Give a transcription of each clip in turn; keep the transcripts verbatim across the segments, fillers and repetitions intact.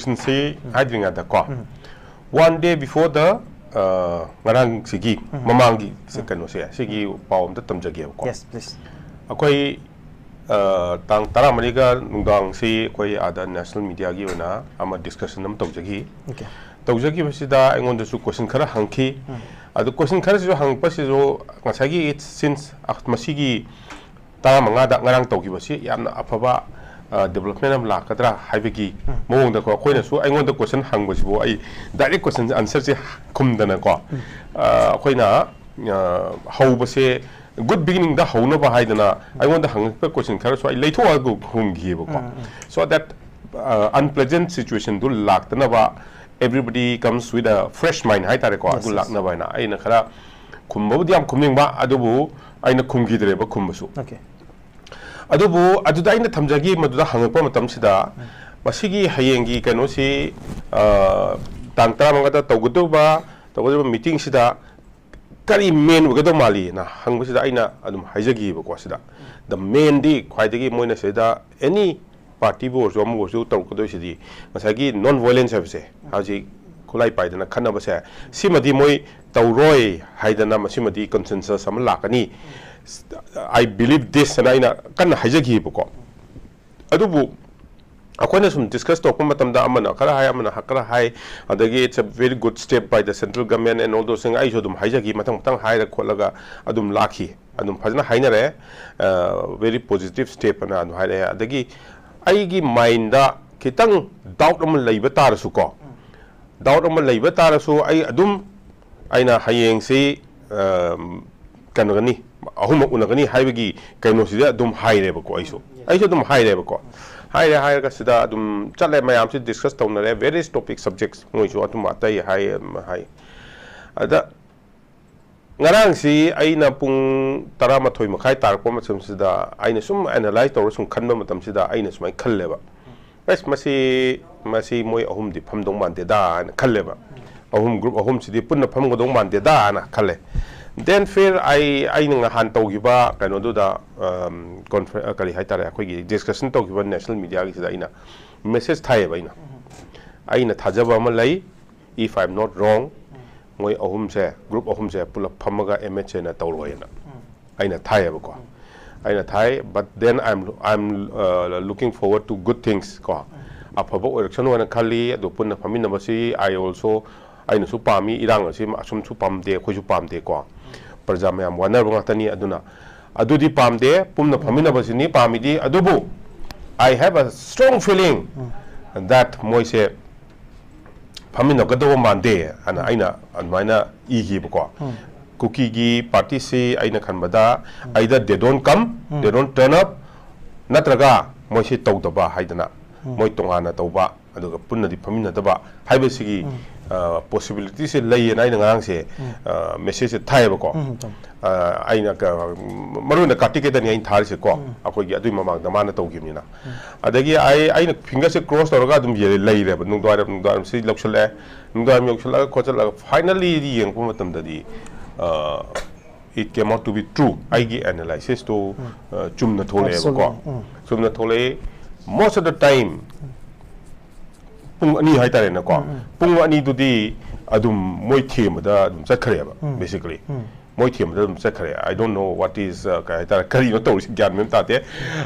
ꯁꯤ ꯍꯥꯏꯗ꯭ꯔꯤꯉꯩꯗꯀꯣ, one day before the, ꯑ, ꯉꯔꯥꯡꯁꯤꯒꯤ ꯃꯃꯥꯡꯒꯤ ꯁꯤ ꯀꯩꯅꯣꯁꯦ, ꯁꯤꯒꯤ ꯄꯥꯎ ꯑꯝꯇ ꯇꯝꯖꯒꯦꯕꯀꯣ꯫ Yes, please. ꯑꯩꯈꯣꯏ, ꯑ, ꯇꯥꯡ ꯇꯔꯥꯃꯔꯤꯒ ꯅꯨꯡꯗꯥꯡꯁꯤ ꯑꯩꯈꯣꯏ ꯑꯥꯗ ꯅꯦꯁꯅꯦꯜ ꯃꯤꯗꯤꯌꯥꯒꯤ ꯑꯣꯏꯅ ꯑꯃ ꯗꯤꯁꯀꯁꯟ ꯑꯃ ꯇꯧꯖꯈꯤ꯫ Okay. ꯇꯧꯖꯈꯤꯕꯁꯤꯗ ꯑꯩꯉꯣꯟꯗꯁꯨ ꯀꯣꯏꯁꯟ ꯈꯔ ꯍꯪꯈꯤ꯫ ꯑꯗꯨ ꯀꯣꯏꯁꯟ ꯈꯔꯁꯤꯁꯨ ꯍꯪꯉꯛꯄꯁꯤꯁꯨ ꯉꯁꯥꯏꯒꯤ since, ꯑ, ꯃꯁꯤꯒꯤ ꯇꯔꯥꯃꯉꯥꯗ ꯉꯔꯥꯡ ꯇꯧꯈꯤꯕꯁꯤ ꯌꯥꯝꯅ ꯑꯐꯕ, ꯑ, ꯗꯤꯕꯂꯞꯃꯦꯟ ꯑꯃ ꯂꯥꯛꯀꯗ꯭ꯔꯥ ꯍꯥꯏꯕꯒꯤ ꯃꯑꯣꯡꯗꯀꯣ, ꯑꯩꯈꯣꯏꯅꯁꯨ, ꯑꯩꯉꯣꯟꯗ ꯀꯣꯏꯁꯟ ꯍꯪꯕꯁꯤꯕꯨ ꯑꯩ ꯗꯥꯏꯔꯦꯛ ꯀꯣꯏꯁꯟ ꯑꯟꯁꯔꯁꯦ ꯈꯨꯝꯗꯅꯀꯣ, ꯑ, ꯑꯩꯈꯣꯏꯅ, ꯑ, ꯍꯧꯕꯁꯦ good beginningꯗ ꯍꯧꯅꯕ ꯍꯥꯏꯗꯅ ꯑꯩꯉꯣꯟꯗ ꯍꯪꯉꯛꯄ ꯀꯣꯏꯁꯟ ꯈꯔꯁꯨ ꯑꯩ ꯂꯩꯊꯣꯛꯑꯒ ꯈꯨꯝꯈꯤꯑꯕꯀꯣ꯫ So that, ꯑ, unpleasant situationꯗꯨ ꯂꯥꯛꯇꯅꯕ, everybody comes with a fresh mind ꯍꯥꯏꯇꯥꯔꯦꯀꯣ꯫ Yes, ꯑꯗꯨ yes. ꯂꯥꯛꯅꯕ ꯍꯥꯏꯅ ꯑꯩꯅ ꯈꯔ ꯈꯨꯝꯕꯕꯨꯗꯤ ꯌꯥꯝ ꯈꯨꯝꯅꯤꯡꯕ, ꯑꯗꯨꯕꯨ ꯑꯩꯅ ꯈꯨꯝꯈꯤꯗ꯭ꯔꯦꯕ ꯈꯨꯝꯕꯁꯨ꯫ Okay. ꯑꯗꯨꯕꯨ ꯑꯗꯨꯗ ꯑꯩꯅ ꯊꯝꯖꯈꯤ, ꯃꯗꯨꯗ ꯍꯪꯉꯛꯄ ꯃꯇꯝꯁꯤꯗ ꯃꯁꯤꯒꯤ ꯍꯌꯦꯡꯒꯤ ꯀꯩꯅꯣꯁꯤ, ꯑ, ꯇꯥꯡ ꯇꯔꯥꯃꯉꯥꯗ ꯇꯧꯒꯗꯧꯕ, ꯇꯧꯒꯗꯧꯕ ꯃꯤꯇꯤꯡꯁꯤꯗ ꯀꯔꯤ ꯃꯦꯟ ꯑꯣꯏꯒꯗꯧ ꯃꯥꯜꯂꯤꯅ ꯍꯪꯕꯁꯤꯗ ꯑꯩꯅ ꯑꯗꯨꯝ ꯍꯥꯏꯖꯈꯤꯕꯀꯣ꯫ ꯁꯤꯗ the mainꯗꯤ ꯈ꯭ꯋꯥꯏꯗꯒꯤ ꯃꯣꯏꯅ ꯁꯤꯗ any partyꯕꯨ ꯑꯣꯏꯔꯁꯨ ꯑꯃꯕꯨ ꯑꯣꯏꯔꯁꯨ ꯇꯧꯔꯛꯀꯗꯣꯏꯁꯤꯗꯤ ꯉꯁꯥꯏꯒꯤ non violence ꯍꯥꯏꯕꯁꯦ, ꯍꯧꯖꯤꯛ ꯈꯨꯠꯂꯥꯏ ꯄꯥꯏꯗꯅ ꯈꯠꯅꯕꯁꯦ, ꯁꯤꯃꯗꯤ ꯃꯣꯏ ꯇꯧꯔꯣꯏ ꯍꯥꯏꯗꯅ ꯃꯁꯤꯃꯗꯤ consensus ꯑꯃ ꯂꯥꯛꯀꯅꯤ, I believe this ꯍꯥꯏꯅ ꯑꯩꯅ ꯀꯟꯅ ꯍꯥꯏꯖꯈꯤꯕꯀꯣ꯫ ꯑꯗꯨꯕꯨ ꯑꯩꯈꯣꯏꯅ ꯁꯨꯝ ꯗꯤꯁꯀꯁ ꯇꯧꯔꯛꯄ ꯃꯇꯝꯗ ꯑꯃꯅ ꯈꯔ ꯍꯥꯏ, ꯑꯃꯅ ꯈꯔ ꯍꯥꯏ, ꯑꯗꯒꯤ it's a very good step by the central government and all those things ꯑꯩꯁꯨ ꯑꯗꯨꯝ ꯍꯥꯏꯖꯈꯤ, ꯃꯊꯪ ꯃꯊꯪ ꯍꯥꯏꯔ ꯈꯣꯠꯂꯒ ꯑꯗꯨꯝ ꯂꯥꯛꯈꯤ, ꯑꯗꯨꯝ ꯐꯖꯅ ꯍꯥꯏꯅꯔꯦ, very positive step ꯑꯅ ꯑꯗꯨꯝ ꯍꯥꯏꯔꯛꯑꯦ꯫ ꯑꯗꯒꯤ ꯑꯩꯒꯤ ꯃꯥꯏꯟꯗ ꯈꯤꯇꯪ ꯗꯥꯎꯠ ꯑꯃ ꯂꯩꯕ ꯇꯥꯔꯁꯨꯀꯣ, ꯗꯥꯎꯠ ꯑꯃ ꯂꯩꯕ ꯇꯥꯔꯁꯨ ꯑꯩ ꯑꯗꯨꯝ, ꯑꯩꯅ ꯍꯌꯦꯡꯁꯤ, ꯑꯝ, ꯀꯩꯅꯣꯒꯅꯤ, ꯑꯍꯨꯝꯃꯛ ꯎꯅꯒꯅꯤ ꯍꯥꯏꯕꯒꯤ ꯀꯩꯅꯣꯁꯤꯗ ꯑꯗꯨꯝ ꯍꯥꯏꯔꯦꯕꯀꯣ ꯑꯩꯁꯨ꯫ ꯑꯩꯁꯨ ꯑꯗꯨꯝ ꯍꯥꯏꯔꯦꯕꯀꯣ꯫ ꯍꯥꯏꯔꯦ ꯍꯥꯏꯔꯒ ꯁꯤꯗ ꯑꯗꯨꯝ ꯆꯠꯂꯦ, ꯃꯌꯥꯝꯁꯤ ꯗꯤꯁꯀꯁ ꯇꯧꯅꯔꯦ, various topic subjects, ꯃꯣꯏꯁꯨ ꯑꯗꯨꯝ ꯑꯇꯩ ꯍꯥꯏ, ꯑꯃ ꯍꯥꯏ꯫ ꯑꯗ ꯉꯔꯥꯡꯁꯤ ꯑꯩꯅ ꯄꯨꯡ ꯇꯔꯥꯃꯥꯊꯣꯏ ꯃꯈꯥꯏ ꯇꯥꯔꯛꯄ ꯃꯇꯝꯁꯤꯗ ꯑꯩꯅ ꯁꯨꯝ ꯑꯦꯅꯥꯂꯥꯏꯁ ꯇꯧꯔ ꯁꯨꯝ ꯈꯟꯕ ꯃꯇꯝꯁꯤꯗ ꯑꯩꯅ ꯁꯨꯃꯥꯏꯅ ꯈꯜꯂꯦꯕ, ꯑꯁ, ꯃꯁꯤ, ꯃꯁꯤ ꯃꯣꯏ ꯑꯍꯨꯝꯗꯤ ꯐꯝꯗꯧ ꯃꯥꯟꯗꯦꯗꯥ ꯍꯥꯏꯅ ꯈꯜꯂꯦꯕ꯫ ꯑꯍꯨꯝ, ꯒ꯭ꯔꯨꯞ ꯑꯍꯨꯝꯁꯤꯗꯤ ꯄꯨꯟꯅ ꯐꯝꯒꯗꯧ ꯃꯥꯟꯗꯦꯗꯥ ꯍꯥꯏꯅ ꯈꯜꯂꯦ꯫ Then ꯐꯤꯔ ꯑꯩ, ꯑꯩꯅ ꯉꯍꯥꯟ ꯇꯧꯈꯤꯕ ꯀꯩꯅꯣꯗꯨꯗ, ꯑꯝ, ꯀꯣꯟꯐ꯭ꯔꯦ-, ꯑ, ꯀꯔꯤ ꯍꯥꯏꯇꯥꯔꯦ, ꯑꯩꯈꯣꯏꯒꯤ ꯗꯤꯁꯀꯁꯟ ꯇꯧꯈꯤꯕ ꯅꯦꯁꯅꯦꯜ ꯃꯤꯗꯤꯌꯥꯒꯤꯁꯤꯗ ꯑꯩꯅ ꯃꯦꯁꯦꯖ ꯊꯥꯏꯌꯦꯕ ꯑꯩꯅ꯫ ꯑꯩꯅ ꯊꯥꯖꯕ ꯑꯃ ꯂꯩ, if I am not wrong, ꯃꯣꯏ ꯑꯍꯨꯝꯁꯦ, group ꯑꯍꯨꯝꯁꯦ ꯄꯨꯂꯞ ꯐꯝꯃꯒ M H A ꯅ ꯇꯧꯔꯣꯏꯅ ꯑꯩꯅ ꯊꯥꯏꯌꯦꯕꯀꯣ꯫ ꯑꯩꯅ ꯊꯥꯏ, but then I'm, I'm, uh, looking forward to good things ꯀꯣ꯫ ꯑꯐꯕ ꯑꯣꯏꯔꯛꯁꯅꯨ ꯍꯥꯏꯅ ꯈꯜꯂꯤ꯫ ꯑꯗꯨ ꯄꯨꯟꯅ ꯐꯝꯃꯤꯟꯅꯕꯁꯤ I also, ꯑꯩꯅꯁꯨ ꯄꯥꯝꯃꯤ, ꯏꯔꯥꯡ ꯑꯁꯤ ꯑꯁꯨꯝꯁꯨ ꯄꯥꯝꯗꯦ, ꯑꯩꯈꯣꯏꯁꯨ ꯄꯥꯝꯗꯦꯀꯣ꯫ ꯄ꯭ꯔꯖꯥ ꯃꯌꯥꯝ ꯋꯥꯅꯕ ꯉꯥꯛꯇꯅꯤ꯫ ꯑꯗꯨꯅ ꯑꯗꯨꯗꯤ ꯄꯥꯝꯗꯦ, ꯄꯨꯟꯅ ꯐꯝꯃꯤꯟꯅꯕꯁꯤꯅꯤ ꯄꯥꯝꯃꯤꯗꯤ꯫ ꯑꯗꯨꯕꯨ I have a strong feeling that ꯃꯣꯏꯁꯦ ꯐꯝꯃꯤꯟꯅꯒꯗꯧꯕ ꯃꯥꯟꯗꯦ ꯍꯥꯏꯅ ꯑꯩꯅ ꯑꯗꯨꯃꯥꯏꯅ ꯏꯈꯤꯕꯀꯣ꯫ ꯀꯨꯀꯤꯒꯤ ꯄꯥꯔꯇꯤꯁꯤ ꯑꯩꯅ ꯈꯟꯕꯗ either they don't come, they don't turn up, ꯅꯠꯇ꯭ꯔꯒ ꯃꯣꯏꯁꯤ ꯇꯧꯗꯕ ꯍꯥꯏꯗꯅ, ꯃꯣꯏ ꯇꯣꯉꯥꯟꯅ ꯇꯧꯕ, ꯑꯗꯨꯒ ꯄꯨꯟꯅꯗꯤ ꯐꯝꯃꯤꯟꯅꯗꯕ ꯍꯥꯏꯕꯁꯤꯒꯤ possibility ꯁꯦ ꯂꯩꯌꯦꯅ ꯑꯩꯅ ꯉꯔꯥꯡꯁꯦ message ꯁꯦ ꯊꯥꯏꯌꯦꯕꯀꯣ꯫ ꯑ, ꯑꯩꯅ ꯀ-, ꯃꯔꯨ ꯑꯣꯏꯅ ꯀꯥꯔꯇꯤꯀꯦꯗꯅꯤ ꯑꯩꯅ ꯊꯥꯔꯤꯁꯦꯀꯣ꯫ ꯑꯩꯈꯣꯏꯒꯤ ꯑꯗꯨꯒꯤ ꯃꯃꯥꯡꯗ ꯃꯥꯅ ꯇꯧꯈꯤꯕꯅꯤꯅ꯫ ꯑꯗꯒꯤ ꯑꯩ, ꯑꯩꯅ finger ꯁꯦ cross ꯇꯧꯔꯒ ꯑꯗꯨꯝ ꯌꯦ-, ꯂꯩꯔꯦꯕ꯫ ꯅꯨꯡꯗꯥꯡꯋꯥꯏꯔꯝ, ꯅꯨꯡꯗꯥꯡꯋꯥꯏꯔꯝꯁꯤ ꯂꯧꯁꯤꯜꯂꯛꯑꯦ꯫ ꯅꯨꯡꯗꯥꯡꯋꯥꯏꯔꯝ ꯌꯧꯁꯤꯜꯂꯛꯑꯒ ꯈꯣꯠꯆꯜꯂꯛꯑꯒ finally ꯗꯤ ꯌꯦꯡꯉꯛꯄ ꯃꯇꯝꯗꯗꯤ, ꯑ, it came out to be true꯫ ꯑꯩꯒꯤ analysis ꯇꯣ, ꯑ, ꯆꯨꯝꯅ ꯊꯣꯛꯂꯛꯑꯦꯕꯀꯣ꯫ Absolutely꯫ ꯆꯨꯝꯅ ꯊꯣꯛꯂꯛꯑꯦ꯫ Most of the time, ꯄꯨꯡ ꯑꯅꯤ ꯍꯥꯏꯇꯥꯔꯦꯅꯦꯀꯣ꯫ ꯄꯨꯡ ꯑꯅꯤꯗꯨꯗꯤ ꯑꯗꯨꯝ ꯃꯣꯏ ꯊꯦꯝꯕꯗ ꯑꯗꯨꯝ ꯆꯠꯈ꯭ꯔꯦꯕ, basically꯫ ꯃꯣꯏ ꯊꯦꯝꯕꯗ ꯑꯗꯨꯝ ꯆꯠꯈ꯭ꯔꯦ꯫ I don't know what is, uh, ꯀꯩ ꯍꯥꯏꯇꯥꯔꯦ, ꯀꯔꯤꯅꯣ ꯇꯧꯔꯤꯁꯤ, ꯒ꯭ꯌꯥꯟ ꯃꯦꯟ ꯇꯥꯗꯦ꯫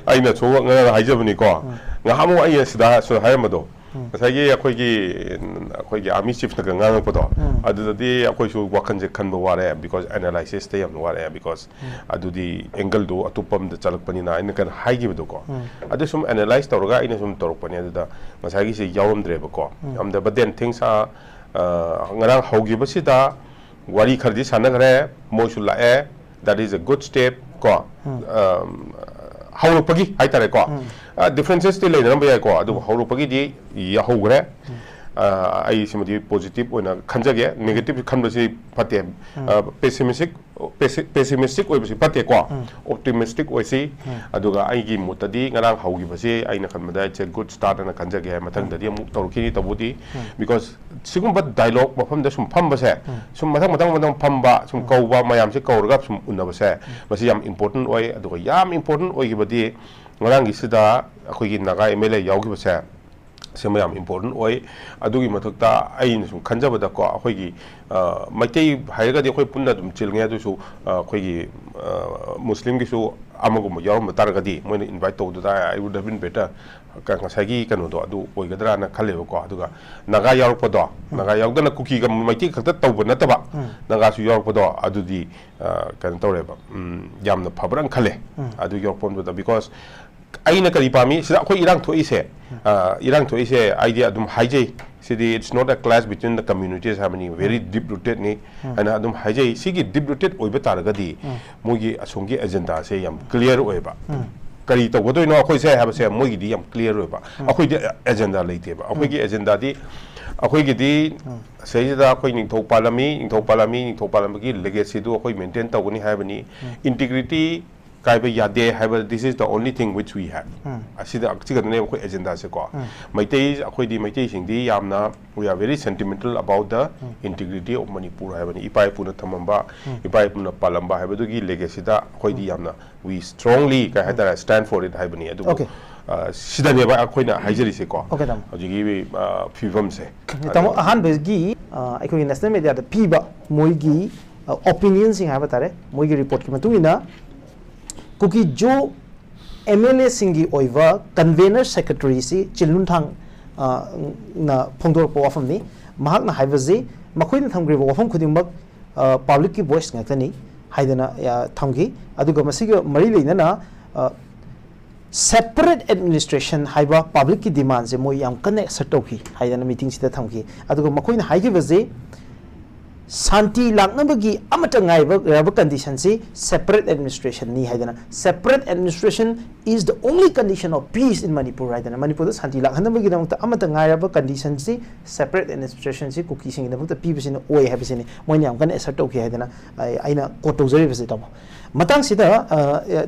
ꯑꯩꯅ ꯁꯣꯝ ꯉꯔꯥꯡ ꯍꯥꯏꯖꯕꯅꯤꯀꯣ꯫ ꯉꯍꯥꯟꯃꯨꯛ ꯑꯩꯅ ꯁꯤꯗ ꯁꯨ ꯍꯥꯏꯔꯝꯕꯗꯣ, ꯉꯁꯥꯏꯒꯤ ꯑꯩꯈꯣꯏꯒꯤ, ꯑꯩꯈꯣꯏꯒꯤ army chief ꯅꯒ ꯉꯥꯡꯉꯛꯄꯗꯣ, ꯑꯗꯨꯗꯗꯤ ꯑꯩꯈꯣꯏꯁꯨ ꯋꯥꯈꯜꯁꯦ ꯈꯟꯕ ꯋꯥꯔꯦ, because analysis ꯇ ꯌꯥꯝꯅ ꯋꯥꯔꯦ, because ꯑꯗꯨꯗꯤ angle ꯗꯣ ꯑꯇꯣꯞꯄ ꯑꯃꯗ ꯆꯠꯂꯛꯄꯅꯤꯅ꯫ ꯑꯩꯅ ꯀꯩꯅꯣ ꯍꯥꯏꯈꯤꯕꯗꯣꯀꯣ, ꯑꯗꯨ ꯁꯨꯝ analyse ꯇꯧꯔꯒ ꯑꯩꯅ ꯁꯨꯝ ꯇꯧꯔꯛꯄꯅꯦ꯫ ꯑꯗꯨꯗ ꯉꯁꯥꯏꯒꯤꯁꯦ ꯌꯥꯎꯔꯝꯗ꯭ꯔꯦꯕꯀꯣ꯫ ꯌꯥꯝꯗ, but then things are, ꯑ, ꯉꯔꯥꯡ ꯍꯧꯈꯤꯕꯁꯤꯗ ꯋꯥꯔꯤ ꯈꯔꯗꯤ ꯁꯥꯟꯅꯈ꯭ꯔꯦ, ꯃꯣꯏꯁꯨ ꯂꯥꯛꯑꯦ, that is a good step ꯀꯣ꯫ ꯑꯝ, ꯍꯧꯔꯛꯄꯒꯤ ꯍꯥꯏꯇꯥꯔꯦꯀꯣ꯫ ꯑ, differences ꯇꯤ ꯂꯩꯅꯔꯝꯕ ꯌꯥꯏꯀꯣ, ꯑꯗꯨꯕꯨ ꯍꯧꯔꯛꯄꯒꯤꯗꯤ ꯌꯥꯍꯧꯈ꯭ꯔꯦ꯫ ꯑ, ꯑꯩ ꯁꯤꯃꯗꯤ positive ꯑꯣꯏꯅ ꯈꯟꯖꯒꯦ꯫ Negative ꯈꯟꯕꯁꯤ ꯐꯠꯇꯦ꯫ ꯑ, pessimistic, pessi-, pessimistic ꯑꯣꯏꯕꯁꯤ ꯐꯠꯇꯦꯀꯣ꯫ Optimistic ꯑꯣꯏꯁꯤ꯫ ꯑꯗꯨꯒ ꯑꯩꯒꯤ ꯃꯣꯠꯇꯗꯤ ꯉꯔꯥꯡ ꯍꯧꯈꯤꯕꯁꯤ ꯑꯩꯅ ꯈꯟꯕꯗ it's a good start ꯍꯥꯏꯅ ꯈꯟꯖꯒꯦ꯫ ꯃꯊꯪꯗꯗꯤ ꯑꯃꯨꯛ ꯇꯧꯔꯛꯈꯤꯅꯤ꯫ ꯇꯧꯕꯨꯗꯤ, because ꯁꯤꯒꯨꯝꯕ dialogue ꯃꯐꯝꯗ ꯁꯨꯝ ꯐꯝꯕꯁꯦ, ꯁꯨꯝ ꯃꯊꯪ ꯃꯊꯪ ꯃꯊꯪ ꯐꯝꯕ, ꯁꯨꯝ ꯀꯧꯕ, ꯃꯌꯥꯝꯁꯦ ꯀꯧꯔꯒ ꯁꯨꯝ ꯎꯅꯕꯁꯦ, ꯃꯁꯤ ꯌꯥꯝ important ꯑꯣꯏ꯫ ꯑꯗꯨꯒ ꯌꯥꯝ important ꯑꯣꯏꯈꯤꯕꯗꯤ ꯉꯔꯥꯡꯒꯤꯁꯤꯗ ꯑꯩꯈꯣꯏꯒꯤ ꯅꯥꯒꯥ M L A ꯌꯥꯎꯈꯤꯕꯁꯦ, ꯁꯤꯃ ꯌꯥꯝ important ꯑꯣꯏ꯫ ꯑꯗꯨꯒꯤ ꯃꯊꯛꯇ ꯑꯩꯅ ꯁꯨꯝ ꯈꯟꯖꯕꯗꯀꯣ, ꯑꯩꯈꯣꯏꯒꯤ, ꯑ, ꯃꯩꯇꯩ ꯍꯥꯏꯔꯒꯗꯤ ꯑꯩꯈꯣꯏ ꯄꯨꯟꯅ ꯑꯗꯨꯝ ꯆꯤꯜꯂꯤꯉꯩ, ꯑꯗꯨꯁꯨ, ꯑ, ꯑꯩꯈꯣꯏꯒꯤ, ꯑ, ꯃꯨꯁꯂꯤꯝꯒꯤꯁꯨ ꯑꯃꯒꯨꯝꯕ ꯌꯥꯎꯔꯝꯕ ꯇꯥꯔꯒꯗꯤ, ꯃꯣꯏꯅ invite ꯇꯧꯗ ꯇꯥꯔꯒꯗꯤ, I would have been better꯫ ꯀ-, ꯉꯁꯥꯏꯒꯤ ꯀꯩꯅꯣꯗꯣ ꯑꯗꯨ ꯑꯣꯏꯒꯗ꯭ꯔꯥꯅ ꯈꯜꯂꯦꯕꯀꯣ꯫ ꯑꯗꯨꯒ ꯅꯥꯒꯥ ꯌꯥꯎꯔꯛꯄꯗꯣ, ꯎꯝ꯫ ꯅꯥꯒꯥ ꯌꯥꯎꯗꯅ ꯀꯨꯀꯤꯒ ꯃꯩꯇꯩ ꯈꯛꯇ ꯇꯧꯕ ꯅꯠꯇꯕ, ꯎꯝ꯫ ꯅꯥꯒꯥꯁꯨ ꯌꯥꯎꯔꯛꯄꯗꯣ ꯑꯗꯨꯗꯤ, ꯑ, ꯀꯩꯅꯣ ꯇꯧꯔꯦꯕ, ꯎꯝ, ꯌꯥꯝꯅ ꯐꯕ꯭ꯔꯥꯅ ꯈꯜꯂꯦ꯫ ꯎꯝ꯫ ꯑꯗꯨ ꯌꯥꯎꯔꯛꯄ ꯃꯇꯝꯗ, because ꯑꯩꯅ ꯀꯔꯤ ꯄꯥꯝꯃꯤ? ꯁꯤꯗ ꯑꯩꯈꯣꯏ ꯏꯔꯥꯡ ꯊꯣꯛꯏꯁꯦ, ꯎꯝ꯫ ꯑ, ꯏꯔꯥꯡ ꯊꯣꯛꯏꯁꯦ ꯑꯩꯗꯤ ꯑꯗꯨꯝ ꯍꯥꯏꯖꯩ, ꯁꯤꯗꯤ it's not a clash between the communities ꯍꯥꯏꯕꯅꯤ, very ꯎꯝ꯫ Deep rootedꯅꯤ ꯎꯝ꯫ ꯍꯥꯏꯅ ꯑꯗꯨꯝ ꯍꯥꯏꯖꯩ꯫ ꯁꯤꯒꯤ deep rooted ꯑꯣꯏꯕ ꯇꯥꯔꯒꯗꯤ ꯎꯝ꯫ ꯃꯣꯏꯒꯤ ꯑꯁꯣꯝꯒꯤ agendaꯁꯦ ꯌꯥꯝ clear ꯑꯣꯏꯌꯦꯕ꯫ ꯎꯝ꯫ ꯀꯔꯤ ꯇꯧꯒꯗꯣꯏꯅꯣ ꯑꯩꯈꯣꯏꯁꯦ ꯍꯥꯏꯕꯁꯦ ꯃꯣꯏꯒꯤꯗꯤ ꯌꯥꯝ clear ꯑꯣꯏꯕ꯫ ꯎꯝ꯫ ꯑꯩꯈꯣꯏꯗꯤ agenda ꯂꯩꯇꯦꯕ꯫ ꯑꯩꯈꯣꯏꯒꯤ ꯎꯝ꯫ Agendaꯗꯤ, ꯑꯩꯈꯣꯏꯒꯤꯗꯤ ꯎꯝ꯫ ꯁꯤꯗꯩꯁꯤꯗ ꯑꯩꯈꯣꯏ ꯅꯤꯡꯊꯧ ꯄꯥꯜꯂꯝꯃꯤ, ꯅꯤꯡꯊꯧ ꯄꯥꯜꯂꯝꯃꯤ, ꯅꯤꯡꯊꯧ ꯄꯥꯜꯂꯝꯕꯒꯤ legacyꯗꯨ ꯑꯩꯈꯣꯏ maintain ꯇꯧꯒꯅꯤ ꯍꯥꯏꯕꯅꯤ꯫ ꯎꯝ꯫ Integrity ꯀꯥꯏꯕ ꯌꯥꯗꯦ ꯍꯥꯏꯕ, this is the only thing which we have꯫ ꯎꯝ꯫ ꯑꯁꯤꯗ, ꯑꯁꯤꯈꯛꯇꯅꯦꯕ ꯑꯩꯈꯣꯏ agendaꯁꯦꯀꯣ꯫ ꯎꯝ꯫ ꯃꯩꯇꯩ, ꯑꯩꯈꯣꯏꯗꯤ ꯃꯩꯇꯩꯁꯤꯡꯗꯤ ꯌꯥꯝꯅ, we are very sentimental about the um. Integrity of Manipur ꯍꯥꯏꯕꯅꯤ꯫ ꯏꯄꯥ ꯏꯄꯨꯅ ꯊꯝꯃꯝꯕ, ꯎꯝ꯫ ꯏꯄꯥ ꯏꯄꯨꯅ ꯄꯥꯜꯂꯝꯕ ꯍꯥꯏꯕꯗꯨꯒꯤ legacyꯗ ꯑꯩꯈꯣꯏꯗꯤ ꯎꯝ꯫ ꯌꯥꯝꯅ we strongly ꯀꯩ ꯎꯝ꯫ Stand for it ꯍꯥꯏꯕꯅꯤ꯫ ꯑꯗꯨꯕꯨ, Okay꯫ ꯑ, ꯁꯤꯗꯅꯦꯕ ꯑꯩꯈꯣꯏꯅ ꯍꯥꯏꯖꯔꯤꯁꯦꯀꯣ꯫ Okay, ꯇꯥꯃꯣ꯫ ꯍꯧꯖꯤꯛꯀꯤ, ꯑ, ꯐꯤꯕꯝꯁꯦ꯫ ꯇꯥꯃꯣ, ꯑꯗꯣ ꯑꯍꯥꯟꯕꯒꯤ, ꯑ, ꯑꯩꯈꯣꯏꯒꯤ national mediaꯗ ꯄꯤꯕ ꯃꯣꯏꯒꯤ, ꯑ, opinionꯁꯤꯡ ꯍꯥꯏꯕ ꯇꯥꯔꯦ, ꯃꯣꯏꯒꯤ reportꯀꯤ ꯃꯇꯨꯡ ꯏꯟꯅ ꯀꯨꯀꯤ-ꯖꯣ MLAꯁꯤꯡꯒꯤ ꯑꯣꯏꯕ convener secretaryꯁꯤ ꯆꯤꯟꯂꯨꯟꯊꯥꯡ, ꯑ, ꯅ ꯐꯣꯡꯗꯣꯔꯛꯄ ꯋꯥꯐꯝꯅꯤ꯫ ꯃꯍꯥꯛꯅ ꯍꯥꯏꯕꯁꯤ ꯃꯈꯣꯏꯅ ꯊꯝꯈ꯭ꯔꯤꯕ ꯋꯥꯐꯝ ꯈꯨꯗꯤꯡꯃꯛ, ꯑ, publicꯀꯤ voice ꯉꯥꯛꯇꯅꯤ ꯍꯥꯏꯗꯅ, ꯑ, ꯊꯝꯈꯤ꯫ ꯑꯗꯨꯒ ꯃꯁꯤꯒ ꯃꯔꯤ ꯂꯩꯅꯅ, ꯑ, separate administration ꯍꯥꯏꯕ publicꯀꯤ demandꯁꯦ ꯃꯣꯏ ꯌꯥꯝ ꯀꯟꯅ assert ꯇꯧꯈꯤ ꯍꯥꯏꯗꯅ meetingꯁꯤꯗ ꯊꯝꯈꯤ꯫ ꯑꯗꯨꯒ ꯃꯈꯣꯏꯅ ꯍꯥꯏꯈꯤꯕꯁꯦ, ꯁꯥꯟꯇꯤ ꯂꯥꯛꯅꯕꯒꯤ ꯑꯃꯠꯇ ꯉꯥꯏꯔꯕ conditionꯁꯤ separate administrationꯅꯤ ꯍꯥꯏꯗꯅ, "Separate administration is the only condition of peace in Manipur" ꯍꯥꯏꯗꯅ, ꯃꯅꯤꯄꯨꯔꯗ ꯁꯥꯟꯇꯤ ꯂꯥꯛꯍꯟꯅꯕꯒꯤꯗꯃꯛꯇ ꯑꯃꯠꯇ ꯉꯥꯏꯔꯕ conditionꯁꯤ separate administrationꯁꯤ ꯀꯨꯀꯤꯁꯤꯡꯒꯤꯗꯃꯛꯇ ꯄꯤꯕꯁꯤꯅ ꯑꯣꯏ ꯍꯥꯏꯕꯁꯤꯅꯤ ꯃꯣꯏꯅ ꯌꯥꯝ ꯀꯟꯅ assert ꯇꯧꯈꯤ ꯍꯥꯏꯗꯅ ꯑꯩ-, ꯑꯩꯅ quote ꯇꯧꯖꯔꯤꯕꯁꯦ, ꯇꯥꯃꯣ꯫ ꯃꯇꯥꯡꯁꯤꯗ, ꯑ,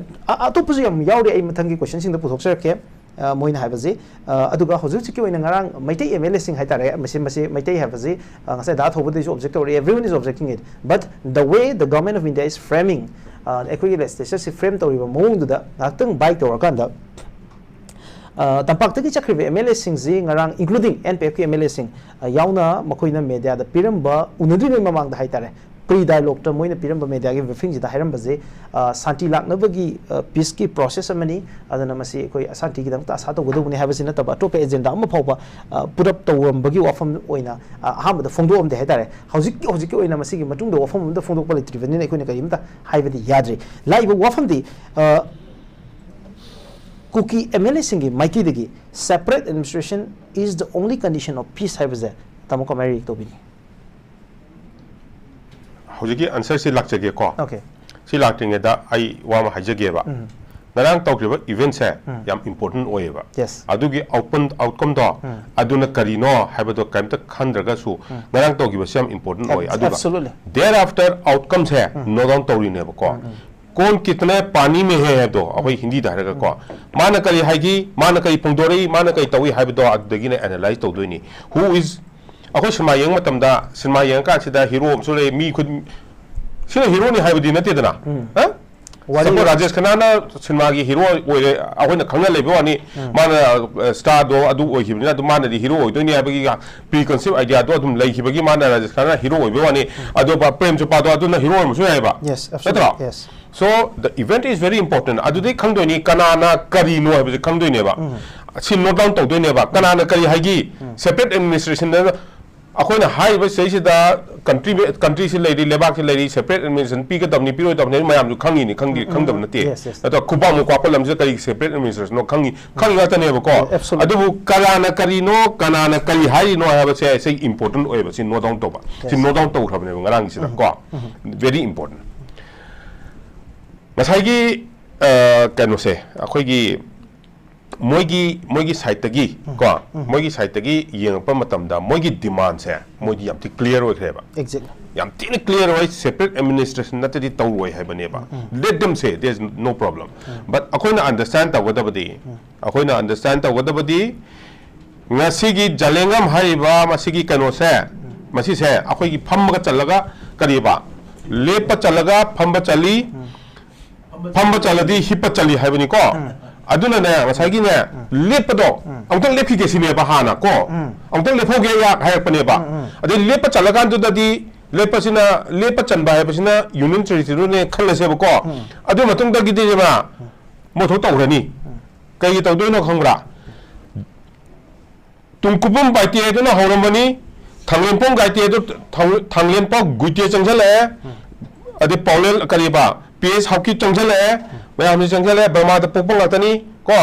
ꯑ, ꯑꯇꯣꯞꯄꯁꯨ ꯌꯥꯝ ꯌꯥꯎꯔꯤ, ꯑꯩ ꯃꯊꯪꯒꯤ questionꯁꯤꯡꯗ ꯄꯨꯊꯣꯛꯆꯔꯛꯀꯦ꯫ ꯑ, ꯃꯣꯏꯅ ꯍꯥꯏꯕꯁꯤ, ꯑ, ꯑꯗꯨꯒ ꯍꯧꯖꯤꯛ ꯍꯧꯖꯤꯛꯀꯤ ꯑꯣꯏꯅ ꯉꯔꯥꯡ ꯃꯩꯇꯩ MLAꯁꯤꯡ ꯍꯥꯏꯇꯥꯔꯦ, ꯃꯁꯤ, ꯃꯁꯤ ꯃꯩꯇꯩ ꯍꯥꯏꯕꯁꯤ, ꯑ, ꯉꯁꯥꯏ ꯗꯥ ꯊꯧꯕꯗꯩꯁꯨ object ꯇꯧꯔꯛꯏ, everyone is objecting it, but the way the government of India is framing, ꯑ, ꯑꯩꯈꯣꯏꯒꯤ legislatureꯁꯤ frame ꯇꯧꯔꯤꯕ ꯃꯑꯣꯡꯗꯨꯗ ꯉꯥꯏꯍꯥꯛꯇꯪ bite ꯇꯧꯔꯀꯥꯟꯗ, ꯑ, ꯇꯝꯄꯥꯛꯇꯒꯤ ꯆꯠꯈ꯭ꯔꯤꯕ ꯑꯦꯝ ꯑꯦꯜ ꯑꯦꯁꯤꯡꯁꯤ ꯉꯔꯥꯡ, including ꯑꯦꯟ ꯄꯤ ꯑꯦꯐꯀꯤ ꯑꯦꯝ ꯑꯦꯜ ꯑꯦꯁꯤꯡ, ꯑ, ꯌꯥꯎꯅ, ꯃꯈꯣꯏꯅ ꯃꯦꯗꯤꯌꯥꯗ ꯄꯤꯔꯝꯕ, ꯎꯅꯗ꯭ꯔꯤꯉꯩ ꯃꯃꯥꯡꯗ ꯍꯥꯏꯇꯥꯔꯦ, ꯄ꯭ꯔꯤ ꯗꯥꯏꯂꯣꯛꯇ ꯃꯣꯏꯅ ꯄꯤꯔꯝꯕ ꯃꯦꯗꯤꯌꯥꯒꯤ ꯕ꯭ꯔꯤꯐꯤꯡꯁꯤꯗ ꯍꯥꯏꯔꯝꯕꯁꯦ, ꯑ, ꯁꯥꯟꯇꯤ ꯂꯥꯛꯅꯕꯒꯤ, ꯑ, ꯄꯤꯁꯀꯤ ꯄ꯭ꯔꯣꯁꯦꯁ ꯑꯃꯅꯤ, ꯑꯗꯨꯅ ꯃꯁꯤ ꯑꯩꯈꯣꯏ ꯑꯁꯥꯟꯇꯤꯒꯤꯗꯃꯛꯇ ꯑꯁꯥ ꯇꯧꯒꯗꯧꯕꯅꯤ ꯍꯥꯏꯕꯁꯤ ꯅꯠꯇꯕ, ꯑꯇꯣꯞꯄ ꯑꯦꯖꯦꯟꯗꯥ ꯑꯃ ꯐꯥꯎꯕ, ꯑ, ꯄꯨꯔꯞ ꯇꯧꯔꯝꯕꯒꯤ ꯋꯥꯐꯝ ꯑꯣꯏꯅ, ꯑ, ꯑꯍꯥꯟꯕꯗ ꯐꯣꯡꯗꯣꯛꯑꯝꯗꯦ ꯍꯥꯏꯇꯥꯔꯦ꯫ ꯍꯧꯖꯤꯛꯀꯤ, ꯍꯧꯖꯤꯛꯀꯤ ꯑꯣꯏꯅ ꯃꯁꯤꯒꯤ ꯃꯇꯨꯡꯗ ꯋꯥꯐꯝ ꯑꯃꯗ ꯐꯣꯡꯗꯣꯛꯄ ꯂꯩꯇ꯭ꯔꯤꯕꯅꯤꯅ ꯑꯩꯈꯣꯏꯅ ꯀꯔꯤꯝꯇ ꯍꯥꯏꯕꯗꯤ ꯌꯥꯗ꯭ꯔꯤ꯫ ꯂꯥꯛꯏꯕ ꯋꯥꯐꯝꯗꯤ, ꯑ, ꯀꯨꯀꯤ ꯑꯦꯝ ꯑꯦꯜ ꯑꯦꯁꯤꯡꯒꯤ ꯃꯥꯏꯀꯩꯗꯒꯤ "Separate administration is the only condition of peace" ꯍꯥꯏꯕꯁꯦ ꯇꯥꯃꯣ ꯀꯃꯥꯏꯅ ꯔꯤꯌꯦꯛ ꯇꯧꯕꯤꯅꯤ? ꯍꯧꯖꯤꯛꯀꯤ ꯑꯟꯁꯔꯁꯤ ꯂꯥꯛꯆꯒꯦꯀꯣ꯫ Okay. ꯁꯤ ꯂꯥꯛꯇ꯭ꯔꯤꯉꯩꯗ ꯑꯩ ꯋꯥ ꯑꯃ ꯍꯥꯏꯖꯒꯦꯕ꯫ ꯉꯔꯥꯡ ꯇꯧꯈꯤꯕ ꯏꯚꯦꯟꯠꯁꯦ ꯌꯥꯝ ꯏꯝꯄꯣꯔꯇꯦꯟ ꯑꯣꯏꯌꯦꯕ꯫ Yes. ꯑꯗꯨꯒꯤ ꯑꯥꯎꯠꯀꯝ, ꯑꯥꯎꯠꯀꯝꯗꯣ ꯑꯗꯨꯅ ꯀꯔꯤꯅꯣ ꯍꯥꯏꯕꯗꯣ ꯀꯔꯤꯝꯇ ꯈꯟꯗ꯭ꯔꯒꯁꯨ ꯉꯔꯥꯡ ꯇꯧꯈꯤꯕꯁꯤ ꯌꯥꯝ ꯏꯝꯄꯣꯔꯇꯦꯟ ꯑꯣꯏ꯫ ꯑꯗꯨꯒ Absolutely. Thereafter outcomeꯁꯦ ꯅꯣꯠ ꯗꯥꯎꯟ ꯇꯧꯔꯤꯅꯦꯕꯀꯣ꯫ कौन कितने पानी में है ꯍꯥꯏꯕꯗꯣ ꯑꯩꯈꯣꯏ ꯍꯤꯟꯗꯤꯗ ꯍꯥꯏꯔꯒꯀꯣ, ꯃꯥꯅ ꯀꯔꯤ ꯍꯥꯏꯒꯤ, ꯃꯥꯅ ꯀꯔꯤ ꯐꯣꯡꯗꯣꯔꯛꯏ, ꯃꯥꯅ ꯀꯔꯤ ꯇꯧꯏ ꯍꯥꯏꯕꯗꯣ ꯑꯗꯨꯗꯒꯤꯅꯦ ꯑꯦꯅꯥꯂꯥꯏꯁ ꯇꯧꯗꯣꯏꯅꯤ꯫ Who is, ꯑꯩꯈꯣꯏ ꯁꯤꯅꯦꯃꯥ ꯌꯦꯡꯕ ꯃꯇꯝꯗ ꯁꯤꯅꯦꯃꯥ ꯌꯦꯡꯉꯀꯥꯟꯁꯤꯗ ꯍꯤꯔꯣ ꯑꯃꯁꯨ ꯂꯩ, ꯃꯤ ꯈꯨꯗꯤꯡ ꯁꯤꯅ ꯍꯤꯔꯣꯅꯤ ꯍꯥꯏꯕꯗꯤ ꯅꯠꯇꯦꯗꯅ꯫ ꯍꯥ? ꯋꯥꯔꯤ ꯁꯄꯣꯖ ꯔꯥꯖꯦꯁ ꯈꯅꯥꯅ ꯁꯤꯅꯦꯃꯥꯒꯤ ꯍꯤꯔꯣ ꯑꯣꯏꯔꯦ, ꯑꯩꯈꯣꯏꯅ ꯈꯪꯅ ꯂꯩꯕ ꯋꯥꯅꯤ, ꯃꯥꯅ ꯁ꯭ꯇꯥꯔꯗꯣ ꯑꯗꯨ ꯑꯣꯏꯈꯤꯕꯅꯤꯅ ꯑꯗꯨꯝ ꯃꯥꯅꯗꯤ ꯍꯤꯔꯣ ꯑꯣꯏꯗꯣꯏꯅꯤ ꯍꯥꯏꯕꯒꯤ ꯄ꯭ꯔꯤ ꯀꯟꯁꯤꯞ ꯑꯥꯏꯗꯤꯌꯥꯗꯣ ꯑꯗꯨꯝ ꯂꯩꯈꯤꯕꯒꯤ ꯃꯥꯅ ꯔꯥꯖꯦꯁ ꯈꯅꯥꯅ ꯍꯤꯔꯣ ꯑꯣꯏꯕ ꯋꯥꯅꯤ꯫ ꯑꯗꯣ ꯄ꯭ꯔꯦꯝ ꯆꯣꯄ꯭ꯔꯥꯗꯣ ꯑꯗꯨꯅ ꯍꯤꯔꯣ ꯑꯣꯏꯔꯝꯕꯁꯨ ꯌꯥꯏꯕ꯫ Yes, absolutely. ꯅꯠꯇ꯭ꯔꯣ? Yes. So the event is very important. ꯑꯗꯨꯗꯩ ꯈꯪꯗꯣꯏꯅꯤ ꯀꯅꯥꯅ ꯀꯔꯤꯅꯣ ꯍꯥꯏꯕꯁꯦ ꯈꯪꯗꯣꯏꯅꯦꯕ꯫ ꯁꯤ ꯅꯣꯠ ꯗꯥꯎꯟ ꯇꯧꯗꯣꯏꯅꯦꯕ꯫ ꯀꯅꯥꯅ ꯀꯔꯤ ꯍꯥꯏꯒꯤ? Separate administration ꯑꯩꯈꯣꯏꯅ ꯍꯥꯏꯔꯤꯕ ꯁꯤꯗꯩꯁꯤꯗ ꯀꯟꯇ꯭ꯔꯤ, ꯀꯟꯇ꯭ꯔꯤꯁꯤ ꯂꯩꯔꯤ, ꯂꯩꯕꯥꯛꯁꯤ ꯂꯩꯔꯤ, separate administration ꯄꯤꯒꯗꯕꯅꯤ, ꯄꯤꯔꯣꯏꯗꯕꯅꯤ ꯍꯥꯏꯕ ꯃꯌꯥꯝꯁꯨ ꯈꯪꯉꯤꯅꯤ, ꯈꯪꯗꯤ ꯈꯪꯗꯕ ꯅꯠꯇꯦ꯫ Yes, yes. ꯅꯠꯇ꯭ꯔ ꯈꯨꯕꯥꯛꯃꯨꯛ ꯀꯥꯞꯄ ꯂꯝꯁꯤꯗ ꯀꯔꯤ separate administration ꯅꯣ ꯈꯪꯉꯤ, ꯈꯪꯉꯤ ꯉꯥꯛꯇꯅꯦꯕꯀꯣ꯫ Absolutely. ꯑꯗꯨꯕꯨ ꯀꯅꯥꯅ ꯀꯔꯤꯅꯣ, ꯀꯅꯥꯅ ꯀꯔꯤ ꯍꯥꯏꯔꯤꯅꯣ ꯍꯥꯏꯕꯁꯦ ꯁꯤ ꯏꯝꯄꯣꯔꯇꯦꯟ ꯑꯣꯏꯌꯦꯕ, ꯁꯤ ꯅꯣꯠ ꯗꯥꯎꯟ ꯇꯧꯕ꯫ ꯁꯤ Yes. ꯅꯣꯠ ꯗꯥꯎꯟ ꯇꯧꯈ꯭ꯔꯕꯅꯦꯕ ꯉꯔꯥꯡꯒꯤꯁꯤꯗ ꯀꯣ꯫ Very important. ꯉꯁꯥꯏꯒꯤ, ꯑ, ꯀꯩꯅꯣꯁꯦ, ꯑꯩꯈꯣꯏꯒꯤ ꯃꯣꯏꯒꯤ, ꯃꯣꯏꯒꯤ ꯁꯥꯏꯠꯇꯒꯤ ꯀꯣ, ꯃꯣꯏꯒꯤ ꯁꯥꯏꯠꯇꯒꯤ ꯌꯦꯡꯉꯛꯄ ꯃꯇꯝꯗ ꯃꯣꯏꯒꯤ ꯗꯤꯃꯥꯟꯁꯦ ꯃꯣꯏꯗꯤ ꯌꯥꯝ ꯊꯤ ꯀ꯭ꯂꯤꯌꯥꯔ ꯑꯣꯏꯈ꯭ꯔꯦꯕ꯫ Exactly. ꯌꯥꯝ ꯊꯤꯅ ꯀ꯭ꯂꯤꯌꯥꯔ ꯑꯣꯏ, separate administration ꯅꯠꯇ꯭ꯔꯗꯤ ꯇꯧꯔꯣꯏ ꯍꯥꯏꯕꯅꯦꯕ꯫ Let them say, there is no problem. But ꯑꯩꯈꯣꯏꯅ ꯑꯟꯗꯔꯁ꯭ꯇꯦꯟ ꯇꯧꯒꯗꯕꯗꯤ, ꯑꯩꯈꯣꯏꯅ ꯑꯟꯗꯔꯁ꯭ꯇꯦꯟ ꯇꯧꯒꯗꯕꯗꯤ ꯉꯁꯤꯒꯤ ꯖꯂꯦꯡꯉꯝ ꯍꯥꯏꯔꯤꯕ ꯃꯁꯤꯒꯤ ꯀꯩꯅꯣꯁꯦ, ꯃꯁꯤꯁꯦ ꯑꯩꯈꯣꯏꯒꯤ ꯐꯝꯃꯒ ꯆꯠꯂꯒ ꯀꯔꯤꯕ, ꯂꯦꯞꯄ ꯆꯠꯂꯒ ꯐꯝꯕ ꯆꯠꯂꯤ, ꯐꯝꯕ ꯆꯠꯂꯗꯤ ꯍꯤꯞꯄ ꯆꯠꯂꯤ ꯍꯥꯏꯕꯅꯤꯀꯣ꯫ ꯑꯗꯨꯅꯅꯦ, ꯉꯁꯥꯏꯒꯤꯅꯦ, ꯂꯦꯞꯄꯗꯣ ꯑꯃꯨꯛꯇꯪ ꯂꯦꯞꯈꯤꯒꯦ ꯁꯤꯅꯦꯕ ꯍꯥꯟꯅ ꯀꯣ꯫ ꯑꯃꯨꯛꯇꯪ ꯂꯦꯞꯍꯧꯒꯦ ꯑꯩꯍꯥꯛ ꯍꯥꯏꯔꯛꯄꯅꯦꯕ꯫ ꯑꯗꯩ ꯂꯦꯞꯄ ꯆꯠꯂꯀꯥꯟꯗꯨꯗꯗꯤ, ꯂꯦꯞꯄꯁꯤꯅ, ꯂꯦꯞꯄ ꯆꯟꯕ ꯍꯥꯏꯕꯁꯤꯅ ꯌꯨꯅꯤꯌꯟ ꯇꯦꯔꯤꯇꯣꯔꯤꯅꯦ ꯈꯜꯂꯁꯦꯕꯀꯣ꯫ ꯑꯗꯨ ꯃꯇꯨꯡꯗꯒꯤꯗꯤꯅꯦꯕ ꯃꯣꯏ ꯊꯣꯛ ꯇꯧꯈ꯭ꯔꯅꯤ꯫ ꯀꯩꯒꯤ ꯇꯧꯗꯣꯏꯅꯣ ꯈꯪꯕ꯭ꯔꯥ? ꯇꯨꯡꯀꯨꯕꯝ ꯕꯥꯏꯇꯦꯗꯨꯅ ꯍꯧꯔꯝꯕꯅꯤ, ꯊꯥꯡꯂꯦꯟꯄꯣꯡ ꯒꯥꯏꯇꯦꯗꯨ, ꯊꯥꯡ-, ꯊꯥꯡꯂꯦꯟꯄꯥꯎ ꯒꯨꯏꯇꯦ ꯆꯪꯁꯤꯜꯂꯛꯑꯦ, ꯑꯗꯩ ꯄꯥꯎꯂꯦꯜ, ꯀꯔꯤꯕ, ꯄꯤ ꯑꯦꯁ ꯍꯥꯎꯀꯤꯞ ꯆꯪꯁꯤꯜꯂꯛꯑꯦ, ꯃꯌꯥꯝꯁꯤ ꯆꯪꯁꯤꯜꯂꯛꯑꯦ, ꯕꯔꯃꯥꯗ ꯄꯣꯛꯄ ꯉꯥꯛꯇꯅꯤ ꯀꯣ꯫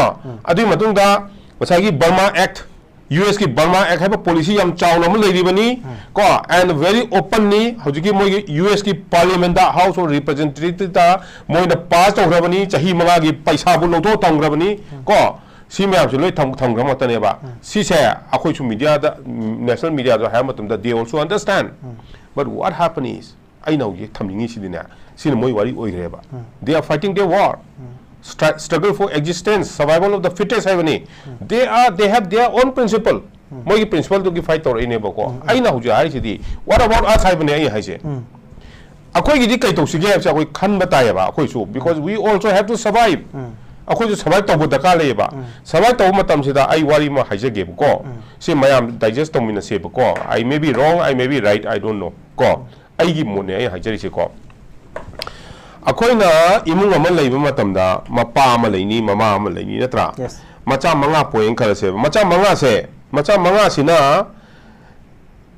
ꯑꯗꯨꯒꯤ ꯃꯇꯨꯡꯗ ꯉꯁꯥꯏꯒꯤ ꯕꯔꯃꯥ ꯑꯦꯛ, ꯌꯨ ꯑꯦꯁꯀꯤ ꯕꯔꯃꯥ ꯑꯦꯛ ꯍꯥꯏꯕ ꯄꯣꯂꯤꯁꯤ ꯌꯥꯝ ꯆꯥꯎꯅ ꯑꯃ ꯂꯩꯔꯤꯕꯅꯤ ꯀꯣ, and very openly ꯍꯧꯖꯤꯛꯀꯤ ꯃꯣꯏꯒꯤ ꯌꯨ ꯑꯦꯁꯀꯤ ꯄꯥꯔꯂꯤꯌꯥꯃꯦꯟꯗ, ꯍꯥꯎꯁ ꯑꯣꯐ ꯔꯤꯄ꯭ꯔꯖꯦꯟꯇꯦꯇꯤꯚꯇ ꯃꯣꯏꯅ ꯄꯥꯁ ꯇꯧꯈ꯭ꯔꯕꯅꯤ, ꯆꯍꯤ ꯃꯉꯥꯒꯤ ꯄꯩꯁꯥꯕꯨ ꯂꯧꯊꯣꯛ ꯊꯝꯈ꯭ꯔꯕꯅꯤ ꯀꯣ꯫ ꯁꯤ ꯃꯌꯥꯝꯁꯦ ꯂꯣꯏ ꯊꯝ-, ꯊꯝꯈ꯭ꯔ ꯉꯥꯛꯇꯅꯦꯕ꯫ ꯁꯤꯁꯦ ꯑꯩꯈꯣꯏꯁꯨ ꯃꯤꯗꯤꯌꯥꯗ, ꯅꯦꯁꯅꯦꯜ ꯃꯤꯗꯤꯌꯥꯗ ꯍꯥꯏꯕ ꯃꯇꯝꯗ they also understand. But what happen is, ꯑꯩꯅ ꯍꯧꯖꯤꯛ ꯊꯝꯅꯤꯡꯉꯤꯁꯤꯗꯤꯅꯦ, ꯁꯤꯅ ꯃꯣꯏ ꯋꯥꯔꯤ ꯑꯣꯏꯈ꯭ꯔꯦꯕ꯫ They are fighting their war. Stra-, struggle for existence, survival of the fittest ꯍꯥꯏꯕꯅꯤ꯫ They are, they have their own principle. ꯃꯣꯏꯒꯤ ꯄ꯭ꯔꯤꯟꯁꯤꯄꯜꯗꯨꯒꯤ ꯐꯥꯏꯠ ꯇꯧꯔꯛꯏꯅꯦꯕꯀꯣ꯫ ꯑꯩꯅ ꯍꯧꯖꯤꯛ ꯍꯥꯏꯔꯤꯁꯤꯗꯤ, what about us ꯍꯥꯏꯕꯅꯦ ꯑꯩ ꯍꯥꯏꯁꯦ꯫ ꯑꯩꯈꯣꯏꯒꯤꯗꯤ ꯀꯩ ꯇꯧꯁꯤꯒꯦ ꯍꯥꯏꯕꯁꯦ ꯑꯩꯈꯣꯏ ꯈꯟꯕ ꯇꯥꯏꯌꯦꯕ ꯑꯩꯈꯣꯏꯁꯨ, because we also have to survive. ꯑꯩꯈꯣꯏꯁꯨ ꯁꯔꯚꯥꯏꯚ ꯇꯧꯕ ꯗꯔꯀꯥꯔ ꯂꯩꯌꯦꯕ꯫ ꯁꯔꯚꯥꯏꯚ ꯇꯧꯕ ꯃꯇꯝꯁꯤꯗ ꯑꯩ ꯋꯥꯔꯤ ꯑꯃ ꯍꯥꯏꯖꯒꯦꯕꯀꯣ꯫ ꯁꯤ ꯃꯌꯥꯝ digest ꯇꯧꯃꯤꯟꯅꯁꯦꯕꯀꯣ꯫ I may be wrong, I may be right, I don't know ꯀꯣ꯫ ꯑꯩꯒꯤ ꯃꯣꯠꯅꯦ ꯑꯩ ꯍꯥꯏꯖꯔꯤꯁꯦꯀꯣ꯫ ꯑꯩꯈꯣꯏꯅ ꯏꯃꯨꯡ ꯑꯃ ꯂꯩꯕ ꯃꯇꯝꯗ ꯃꯄꯥ ꯑꯃ ꯂꯩꯅꯤ, ꯃꯃꯥ ꯑꯃ ꯂꯩꯅꯤ, ꯅꯠꯇ꯭ꯔꯥ? Yes. ꯃꯆꯥ ꯃꯉꯥ ꯄꯣꯛꯑꯦꯅ ꯈꯜꯂꯁꯦꯕ꯫ ꯃꯆꯥ ꯃꯉꯥꯁꯦ, ꯃꯆꯥ ꯃꯉꯥꯁꯤꯅ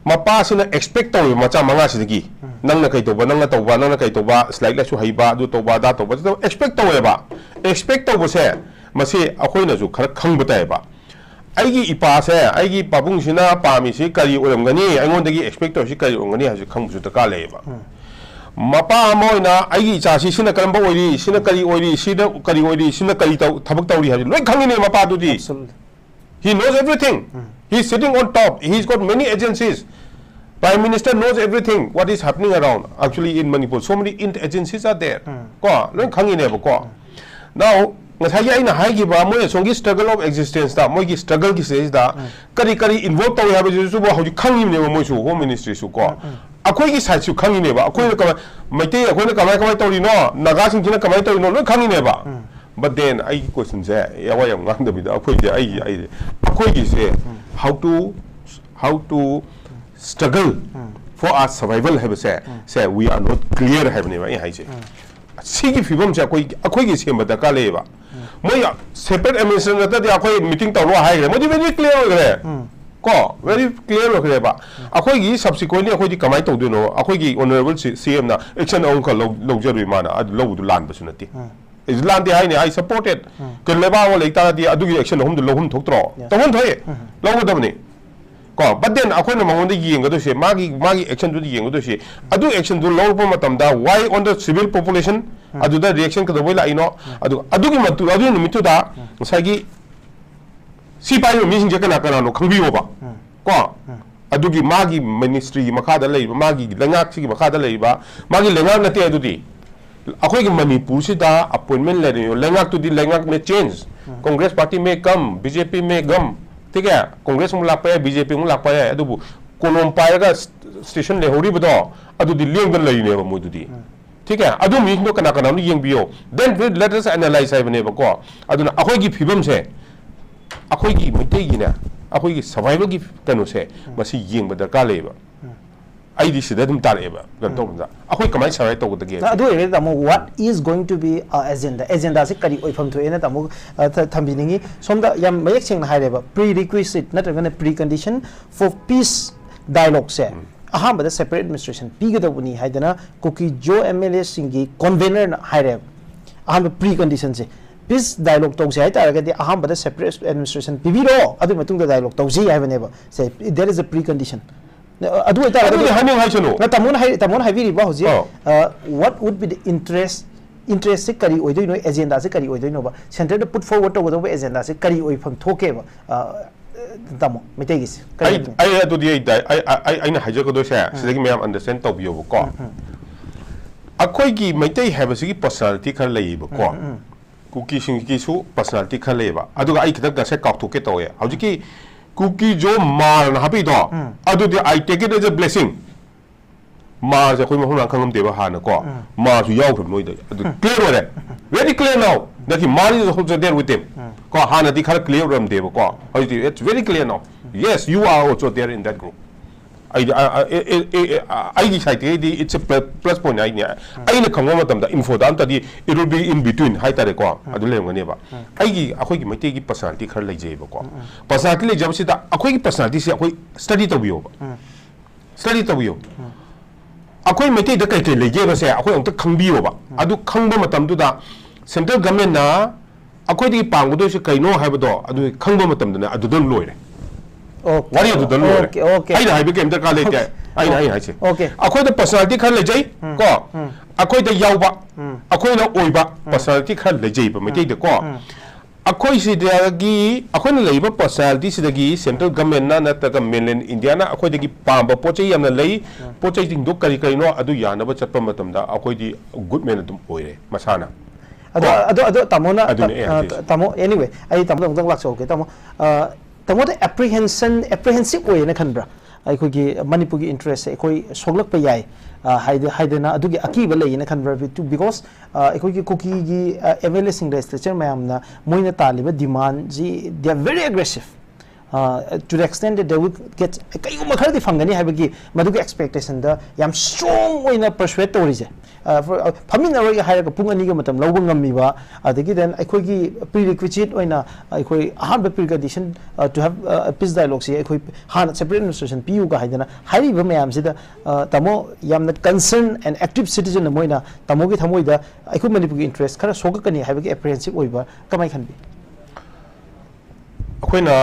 ꯃꯄꯥꯁꯤꯅ ꯑꯦꯛꯁꯄꯦꯛ ꯇꯧꯋꯦꯕ ꯃꯆꯥ ꯃꯉꯥꯁꯤꯗꯒꯤ꯫ ꯅꯪꯅ ꯀꯩ ꯇꯧꯕ, ꯅꯪꯅ ꯇꯧꯕ, ꯅꯪꯅ ꯀꯩ ꯇꯧꯕ, ꯂꯥꯏꯔꯤꯛ ꯂꯥꯏꯁꯨ ꯍꯩꯕ, ꯑꯗꯨ ꯇꯧꯕ, ꯑꯗꯥ ꯇꯧꯕ, ꯑꯗꯨ ꯇꯧꯕ, ꯑꯦꯛꯁꯄꯦꯛ ꯇꯧꯋꯦꯕ꯫ ꯑꯦꯛꯁꯄꯦꯛ ꯇꯧꯕꯁꯦ ꯃꯁꯤ ꯑꯩꯈꯣꯏꯅꯁꯨ ꯈꯔ ꯈꯪꯕ ꯇꯥꯏꯌꯦꯕ꯫ ꯑꯩꯒꯤ ꯏꯄꯥꯁꯦ, ꯑꯩꯒꯤ ꯄꯥꯕꯨꯡꯁꯤꯅ ꯄꯥꯝꯃꯤꯁꯤ ꯀꯔꯤ ꯑꯣꯏꯔꯝꯒꯅꯤ, ꯑꯩꯉꯣꯟꯗꯒꯤ ꯑꯦꯛꯁꯄꯦꯛ ꯇꯧꯔꯤꯁꯤ ꯀꯔꯤ ꯑꯣꯏꯔꯝꯒꯅꯤ ꯍꯥꯏꯕꯁꯤ ꯈꯪꯕꯁꯨ ꯗꯔꯀꯥꯔ ꯂꯩꯌꯦꯕ꯫ ꯃꯄꯥ ꯑꯃ ꯑꯣꯏꯅ ꯑꯩꯒꯤ ꯏꯆꯥꯁꯤ ꯁꯤꯅ ꯀꯔꯝꯕ ꯑꯣꯏꯔꯤ, ꯁꯤꯅ ꯀꯔꯤ ꯑꯣꯏꯔꯤ, ꯁꯤꯅ ꯀꯔꯤ ꯑꯣꯏꯔꯤ, ꯁꯤꯅ ꯀꯔꯤ ꯇꯧ-, ꯊꯕꯛ ꯇꯧꯔꯤ ꯍꯥꯏꯕꯁꯤ ꯂꯣꯏ ꯈꯪꯉꯤꯅꯦ ꯃꯄꯥꯗꯨꯗꯤ꯫ Absolutely. He knows everything. He is sitting on top. He's got many agencies. Prime Minister knows everything, what is happening around. Actually, in Manipur, so many in-, agencies are there. ꯀꯣ, ꯂꯣꯏ ꯈꯪꯉꯤꯅꯦꯕꯀꯣ꯫ Now, ꯉꯁꯥꯏꯒꯤ ꯑꯩꯅ ꯍꯥꯏꯈꯤꯕ ꯃꯣꯏ ꯑꯁꯣꯝꯒꯤ struggle of existence ꯇ, ꯃꯣꯏꯒꯤ struggle ꯒꯤ ꯁꯤꯗꯩꯁꯤꯗ ꯀꯔꯤ ꯀꯔꯤ involve ꯇꯧꯏ ꯍꯥꯏꯕꯁꯤꯁꯨ ꯍꯧꯖꯤꯛ ꯈꯪꯉꯤꯕꯅꯦꯕ ꯃꯣꯏꯁꯨ, Home Ministry ꯁꯨ ꯀꯣ꯫ ꯑꯩꯈꯣꯏꯒꯤ side ꯁꯨ ꯈꯪꯉꯤꯅꯦꯕ꯫ ꯑꯩꯈꯣꯏꯅ ꯀꯃꯥꯏ-, ꯃꯩꯇꯩ ꯑꯩꯈꯣꯏꯅ ꯀꯃꯥꯏ ꯀꯃꯥꯏ ꯇꯧꯔꯤꯅꯣ, ꯅꯥꯒꯥꯁꯤꯡꯁꯤꯅ ꯀꯃꯥꯏ ꯇꯧꯔꯤꯅꯣ, ꯂꯣꯏ ꯈꯪꯉꯤꯅꯦꯕ꯫ But then ꯑꯩꯒꯤ questionꯁꯦ ꯌꯥꯋꯥ ꯌꯥꯝ ꯉꯥꯡꯗꯕꯤꯗ ꯑꯩꯈꯣꯏꯁꯦ ꯑꯩꯒꯤ ꯑꯩ ꯑꯩꯈꯣꯏꯒꯤꯁꯦ how to how to struggle for our survival ꯍꯥꯏꯕꯁꯦ ꯁꯦ we are not clear ꯍꯥꯏꯕꯅꯦꯕ ꯑꯩ ꯍꯥꯏꯁꯦ꯫ ꯁꯤꯒꯤ ꯐꯤꯕꯝꯁꯦ ꯑꯩꯈꯣꯏ ꯑꯩꯈꯣꯏꯒꯤ ꯁꯦꯝꯕ ꯗꯔꯀꯥꯔ ꯂꯩꯌꯦꯕ꯫ ꯃꯣꯏ separate administration ꯅꯠꯇ꯭ꯔꯗꯤ ꯑꯩꯈꯣꯏ meeting ꯇꯧꯔꯣ ꯍꯥꯏꯈ꯭ꯔꯦ, ꯃꯣꯏꯗꯤ very clear ꯑꯣꯏꯈ꯭ꯔꯦ꯫ ꯀꯣ very clear ꯑꯣꯏꯈ꯭ꯔꯦꯕ꯫ ꯑꯩꯈꯣꯏꯒꯤ subsequently ꯑꯩꯈꯣꯏꯗꯤ ꯀꯃꯥꯏꯅ ꯇꯧꯗꯣꯏꯅꯣ? ꯑꯩꯈꯣꯏꯒꯤ honourable CMꯅ action ꯑꯃꯈꯛ ꯂꯧ- ꯂꯧꯖꯔꯨꯏ ꯃꯥꯅ, ꯑꯗꯨ ꯂꯧꯕꯗꯨ ꯂꯥꯟꯕꯁꯨ ꯅꯠꯇꯦ꯫ ꯑꯩꯁꯨ ꯂꯥꯟꯗꯦ ꯍꯥꯏꯅꯤ, I supported꯫ ꯀꯩꯅꯣ ꯂꯩꯕꯥꯛ ꯑꯃ ꯂꯩ ꯇꯥꯔꯗꯤ ꯑꯗꯨꯒꯤ action ꯑꯍꯨꯝꯗꯨ ꯂꯧꯐꯝ ꯊꯣꯛꯇ꯭ꯔꯣ? ꯇꯧꯐꯝ ꯊꯣꯛꯑꯦ꯫ ꯂꯧꯒꯗꯕꯅꯤ꯫ ꯀꯣ but then ꯑꯩꯈꯣꯏꯅ ꯃꯉꯣꯟꯗ ꯌꯦꯡꯒꯗꯣꯏꯁꯦ, ꯃꯥꯒꯤ ꯃꯥꯒꯤ actionꯗꯨꯗꯤ ꯌꯦꯡꯒꯗꯣꯏꯁꯦ, ꯑꯗꯨ actionꯗꯨ ꯂꯧꯔꯛꯄ ꯃꯇꯝꯗ why on the civil population ꯑꯗꯨꯗ reaction ꯀꯩꯗꯧꯕꯩ ꯂꯥꯛꯏꯅꯣ? ꯑꯗꯨ ꯑꯗꯨꯒꯤ ꯃꯇꯨ ꯑꯗꯨꯒꯤ ꯅꯨꯃꯤꯠꯇꯨꯗ ꯉꯁꯥꯏꯒꯤ ꯁꯤ ꯄꯥꯏꯔꯤꯕ ꯃꯤꯁꯤꯡꯁꯦ ꯀꯅꯥ ꯀꯅꯥꯅꯣ ꯈꯪꯕꯤꯌꯣꯕ꯫ ꯀꯣ ꯑꯗꯨꯒꯤ ꯃꯥꯒꯤ ministryꯒꯤ ꯃꯈꯥꯗ ꯂꯩꯔꯤꯕ, ꯃꯥꯒꯤ ꯂꯩꯉꯥꯛꯁꯤꯒꯤ ꯃꯈꯥꯗ ꯂꯩꯔꯤꯕ, ꯃꯥꯒꯤ ꯂꯩꯉꯥꯛ ꯅꯠꯇꯦ ꯑꯗꯨꯗꯤ꯫ ꯑꯩꯈꯣꯏꯒꯤ ꯃꯅꯤꯄꯨꯔꯁꯤꯗ appointment ꯂꯩꯔꯤꯕ ꯂꯩꯉꯥꯛꯇꯨꯗꯤ ꯂꯩꯉꯥꯛꯅ change꯫ Congress party may come, BJP may come, ꯊꯤꯀꯦ? Congress ꯑꯃꯨꯛ ꯂꯥꯛꯄ ꯌꯥꯏ, BJP ꯑꯃꯨꯛ ꯂꯥꯛꯄ ꯌꯥꯏ, ꯑꯗꯨꯕꯨ ꯀꯣꯂꯣꯝ ꯄꯥꯏꯔꯒ station ꯂꯩꯍꯧꯔꯤꯕꯗꯣ ꯑꯗꯨꯗꯤ ꯂꯦꯡꯗꯅ ꯂꯩꯔꯤꯅꯦꯕ ꯃꯣꯏꯗꯨꯗꯤ꯫ ꯊꯤꯀꯦ? ꯑꯗꯨ ꯃꯤꯁꯤꯡꯗꯣ ꯀꯅꯥ ꯀꯅꯥꯅꯣ ꯌꯦꯡꯕꯤꯌꯣ, then let us analyse ꯍꯥꯏꯕꯅꯦꯕꯀꯣ꯫ ꯑꯗꯨꯅ ꯑꯩꯈꯣꯏꯒꯤ ꯐꯤꯕꯝꯁꯦ, ꯑꯩꯈꯣꯏꯒꯤ ꯃꯩꯇꯩꯒꯤꯅꯦ, ꯑꯩꯈꯣꯏꯒꯤ survivalꯒꯤ ꯀꯩꯅꯣꯁꯦ ꯃꯁꯤ ꯌꯦꯡꯕ ꯗꯔꯀꯥꯔ ꯂꯩꯌꯦꯕ꯫ ꯑꯩꯗꯤ ꯁꯤꯗ ꯑꯗꯨꯝ ꯇꯥꯔꯛꯑꯦꯕ ꯀꯩꯅꯣ ꯇꯧꯕꯗ ꯑꯩꯈꯣꯏ ꯀꯃꯥꯏꯅ survive ꯇꯧꯒꯗꯒꯦ? ꯑꯗꯨ ꯑꯣꯏꯔꯒꯗꯤ ꯇꯥꯃꯣ, what is going to be agenda? Agendaꯁꯦ ꯀꯔꯤ ꯑꯣꯏꯐꯝ ꯊꯣꯛꯑꯦꯅ ꯇꯥꯃꯣ ꯑ, ꯊ- ꯊꯝꯕꯤꯅꯤꯡꯉꯤ꯫ ꯁꯣꯝꯗ ꯌꯥꯝ ꯃꯌꯦꯛ ꯁꯦꯡꯅ ꯍꯥꯏꯔꯦꯕ, prerequisite ꯅꯠꯇ꯭ꯔꯒꯅ precondition for peace dialogueꯁꯦ ꯑꯍꯥꯟꯕꯗ separate administration ꯄꯤꯒꯗꯧꯕꯅꯤ ꯍꯥꯏꯗꯅ ꯀꯨꯀꯤ ꯖꯣ MLAꯁꯤꯡꯒꯤ convenerꯅ ꯍꯥꯏꯔꯦꯕ꯫ ꯑꯍꯥꯟꯕ preconditionꯁꯦ, peace dialogue ꯇꯧꯁꯦ ꯍꯥꯏꯇꯥꯔꯒꯗꯤ ꯑꯍꯥꯟꯕꯗ separate administration ꯄꯤꯕꯤꯔꯣ, ꯑꯗꯨꯒꯤ ꯃꯇꯨꯡꯗ dialogue ꯇꯧꯁꯤ ꯍꯥꯏꯕꯅꯦꯕ꯫ ꯁꯦ, there is a precondition꯫ ꯑꯗꯨ ꯑꯣꯏꯇꯥꯔꯒꯗꯤ ꯑꯗꯨꯗꯤ ꯍꯥꯏꯅꯤꯡ ꯍꯥꯏꯁꯅꯨ꯫ ꯅ ꯇꯥꯃꯣꯅ ꯍꯥꯏ- ꯇꯥꯃꯣꯅ ꯍꯥꯏꯕꯤꯔꯤꯕ ꯍꯧꯖꯤꯛ, ꯑꯧ꯫ ꯑ, what would be the interest, interestꯁꯦ ꯀꯔꯤ ꯑꯣꯏꯗꯣꯏꯅꯣ, agendaꯁꯦ ꯀꯔꯤ ꯑꯣꯏꯗꯣꯏꯅꯣꯕ, centreꯗ put forward ꯇꯧꯒꯗꯧꯕ agendaꯁꯦ ꯀꯔꯤ ꯑꯣꯏꯐꯝ ꯊꯣꯛꯀꯦꯕ? ꯑ, ꯇꯥꯃꯣ, ꯃꯩꯇꯩꯒꯤꯁꯦ ꯀꯔꯤ ꯑꯩ ꯑꯣꯏꯗꯣꯏꯅꯣ? ꯑꯩ ꯑꯗꯨꯗꯤ ꯑꯩ ꯗꯥꯏ- ꯑꯩ ꯑꯩ- ꯑꯩꯅ ꯍꯥꯏꯖꯒꯗꯣꯏꯁꯦ ꯁꯤꯗꯒꯤ ꯃꯌꯥꯝ understand ꯇꯧꯕꯤꯌꯣꯕꯀꯣ꯫ ꯑꯩꯈꯣꯏꯒꯤ ꯃꯩꯇꯩ ꯍꯥꯏꯕꯁꯤꯒꯤ personality ꯈꯔ ꯂꯩꯌꯦꯕꯀꯣ꯫ ꯀꯨꯀꯤꯁꯤꯡꯒꯤꯁꯨ personality ꯈꯔ ꯂꯩꯌꯦꯕ꯫ ꯑꯗꯨꯒ ꯑꯩ ꯈꯤꯇꯪ ꯉꯁꯥꯏ ꯀꯥꯎꯊꯣꯛꯀꯦ ꯇꯧꯋꯦ꯫ ꯍꯧꯖꯤꯛꯀꯤ ꯀꯨꯀꯤ ꯖꯣ ꯃꯥꯔꯅ ꯍꯥꯞꯄꯤꯗꯣ, ꯑꯗꯨꯗꯤ I take it as a blessing꯫ ꯃꯥꯔꯁꯦ ꯑꯩꯈꯣꯏ ꯃꯐꯝ ꯃꯔꯥꯡ ꯈꯪꯉꯝꯗꯦꯕ ꯍꯥꯟꯅ ꯀꯣ꯫ ꯃꯥꯔꯁꯨ ꯌꯥꯎꯈ꯭ꯔꯕ ꯅꯣꯏꯗ꯫ ꯑꯗꯨ clear ꯑꯣꯏꯔꯦ꯫ Very clear now꯫ ꯅꯠꯇꯦ, Mali is also there with them. ꯀꯣ, ꯍꯥꯟꯅꯗꯤ ꯈꯔ clear ꯑꯣꯏꯔꯝꯗꯦꯕꯀꯣ, ꯍꯧꯖꯤꯛꯇꯤ it's very clear now. Yes, you are also there in that group. ꯑꯩꯗꯤ ꯑ- ꯑ- ꯑꯦ- ꯑꯦ- ꯑꯦ- ꯑ- ꯑꯩꯒꯤ side ꯇꯒꯤꯗꯤ it's a plus point ꯍꯥꯏꯅꯤ. ꯑꯩꯅ ꯈꯪꯕ ꯃꯇꯝꯗ infoꯗ ꯑꯝꯇꯗꯤ it will be in between ꯍꯥꯏꯇꯥꯔꯦꯀꯣ, ꯑꯗꯨ ꯂꯩꯔꯝꯒꯅꯦꯕ. ꯑꯩꯒꯤ, ꯑꯩꯈꯣꯏꯒꯤ ꯃꯩꯇꯩꯒꯤ personality ꯈꯔ ꯂꯩꯖꯩꯕꯀꯣ. Personality ꯂꯩꯖꯕꯁꯤꯗ ꯑꯩꯈꯣꯏꯒꯤ personalityꯁꯦ ꯑꯩꯈꯣꯏ study ꯇꯧꯕꯤꯌꯣꯕ. Study ꯇꯧꯕꯤꯌꯣ꯫ ꯑꯩꯈꯣꯏ ꯃꯩꯇꯩꯗ ꯀꯩ ꯀꯩ ꯂꯩꯒꯦꯕꯁꯦ ꯑꯩꯈꯣꯏ ꯑꯃꯨꯛꯇ ꯈꯪꯕꯤꯌꯣꯕ꯫ ꯑꯗꯨ ꯈꯪꯕ ꯃꯇꯝꯗꯨꯗ central governmentꯅ ꯑꯩꯈꯣꯏꯗꯒꯤ ꯄꯥꯝꯒꯗꯣꯏꯁꯦ ꯀꯩꯅꯣ ꯍꯥꯏꯕꯗꯣ ꯑꯗꯨ ꯈꯪꯕ ꯃꯇꯝꯗꯅꯦ ꯑꯗꯨꯗ ꯂꯣꯏꯔꯦ꯫ Okay. ꯋꯥꯔꯤ ꯑꯗꯨꯗ ꯂꯣꯏꯔꯦ꯫ Okay, okay. ꯑꯩꯅ ꯍꯥꯏꯕ ꯀꯩꯝ ꯗꯔꯀꯥꯔ ꯂꯩꯇꯦ꯫ ꯑꯩꯅ ꯑꯩꯅ ꯍꯥꯏꯁꯦ, Okay. ꯑꯩꯈꯣꯏꯗ personality ꯈꯔ ꯂꯩꯖꯩ ꯀꯣ, ꯑꯩꯈꯣꯏꯗ ꯌꯥꯎꯕ, ꯑꯩꯈꯣꯏꯅ ꯑꯣꯏꯕ personality ꯈꯔ ꯂꯩꯖꯩꯕ ꯃꯩꯇꯩꯗ ꯀꯣ꯫ ꯑꯩꯈꯣꯏ ꯁꯤꯗꯒꯤ, ꯑꯩꯈꯣꯏꯅ ꯂꯩꯔꯤꯕ personalityꯁꯤꯗꯒꯤ central governmentꯅ ꯅꯠꯇ꯭ꯔꯒ mainland Indiaꯅ ꯑꯩꯈꯣꯏꯗꯒꯤ ꯄꯥꯝꯕ ꯄꯣꯠ ꯆꯩ ꯌꯥꯝꯅ ꯂꯩ꯫ ꯄꯣꯠ ꯆꯩꯁꯤꯡꯗꯣ ꯀꯔꯤ ꯀꯔꯤꯅꯣ ꯑꯗꯨ ꯌꯥꯅꯕ ꯆꯠꯄ ꯃꯇꯝꯗ ꯑꯩꯈꯣꯏꯗꯤ good man ꯑꯗꯨꯝ ꯑꯣꯏꯔꯦ ꯃꯁꯥꯅ꯫ ꯑꯗꯣ ꯀꯣ? ꯑꯗꯣ ꯑꯗꯣ ꯇꯥꯃꯣꯅ ꯑꯗꯨꯅꯦ ꯑꯩ ꯍꯥꯏꯗꯣꯏꯁꯦ꯫ ꯑ, ꯇꯥꯃꯣ, anyway, ꯑꯩ ꯇꯥꯃꯣꯗ ꯑꯃꯨꯛꯇꯪ ꯂꯥꯛꯆꯍꯧꯒꯦ ꯇꯥꯃꯣ꯫ ꯑ, ꯇꯥꯃꯣꯗ apprehension apprehensive ꯑꯣꯏꯌꯦꯅ ꯈꯟꯕ꯭ꯔꯥ? ꯑꯩꯈꯣꯏꯒꯤ ꯃꯅꯤꯄꯨꯔꯒꯤ interestꯁꯦ ꯑꯩꯈꯣꯏ ꯁꯣꯛꯂꯛꯄ ꯌꯥꯏ, ꯑ, ꯍꯥꯏꯗ- ꯍꯥꯏꯗꯅ ꯑꯗꯨꯒꯤ ꯑꯀꯤꯕ ꯂꯩꯌꯦꯅ ꯈꯟꯕ꯭ꯔꯥ? Because, ꯑ, ꯑꯩꯈꯣꯏꯒꯤ ꯀꯨꯀꯤꯒꯤ, ꯑ, MLAꯁꯤꯡ legislature ꯃꯌꯥꯝꯅ ꯃꯣꯏꯅ ꯇꯥꯜꯂꯤꯕ demandꯁꯤ they are very aggressive. Uh, to the extent that they will get, ꯀꯩꯒꯨꯝꯕ ꯈꯔꯗꯤ ꯐꯪꯒꯅꯤ ꯍꯥꯏꯕꯒꯤ ꯃꯗꯨꯒꯤ expectationꯗ ꯌꯥꯝ strong ꯑꯣꯏꯅ persuade ꯇꯧꯔꯤꯁꯦ꯫ Uh, for- uh, ꯐꯝꯃꯤꯟꯅꯔꯣꯏꯒꯦ ꯍꯥꯏꯔꯒ ꯄꯨꯡ ꯑꯅꯤꯒꯤ ꯃꯇꯝ ꯂꯧꯕ ꯉꯝꯃꯤꯕ, ꯑꯗꯒꯤ then ꯑꯩꯈꯣꯏꯒꯤ prerequisite ꯑꯣꯏꯅ ꯑꯩꯈꯣꯏ ꯑꯍꯥꯟꯕ precondition, uh, to have, uh, peace dialogueꯁꯤ ꯑꯩꯈꯣꯏ ꯍꯥꯟꯅ separate administration ꯄꯤꯌꯨꯒ ꯍꯥꯏꯗꯅ ꯍꯥꯏꯔꯤꯕ ꯃꯌꯥꯝꯁꯤꯗ, uh, ꯇꯥꯃꯣ, ꯌꯥꯝꯅ concern and active citizen ꯑꯃ ꯑꯣꯏꯅ ꯇꯥꯃꯣꯒꯤ ꯊꯃꯣꯏꯗ ꯑꯩꯈꯣꯏ ꯃꯅꯤꯄꯨꯔꯒꯤ interest ꯈꯔ ꯁꯣꯛꯂꯛꯀꯅꯤ ꯍꯥꯏꯕꯒꯤ apprehensive ꯑꯣꯏꯕ ꯀꯃꯥꯏꯅ ꯈꯟꯕꯤ? ꯑꯩꯈꯣꯏꯅ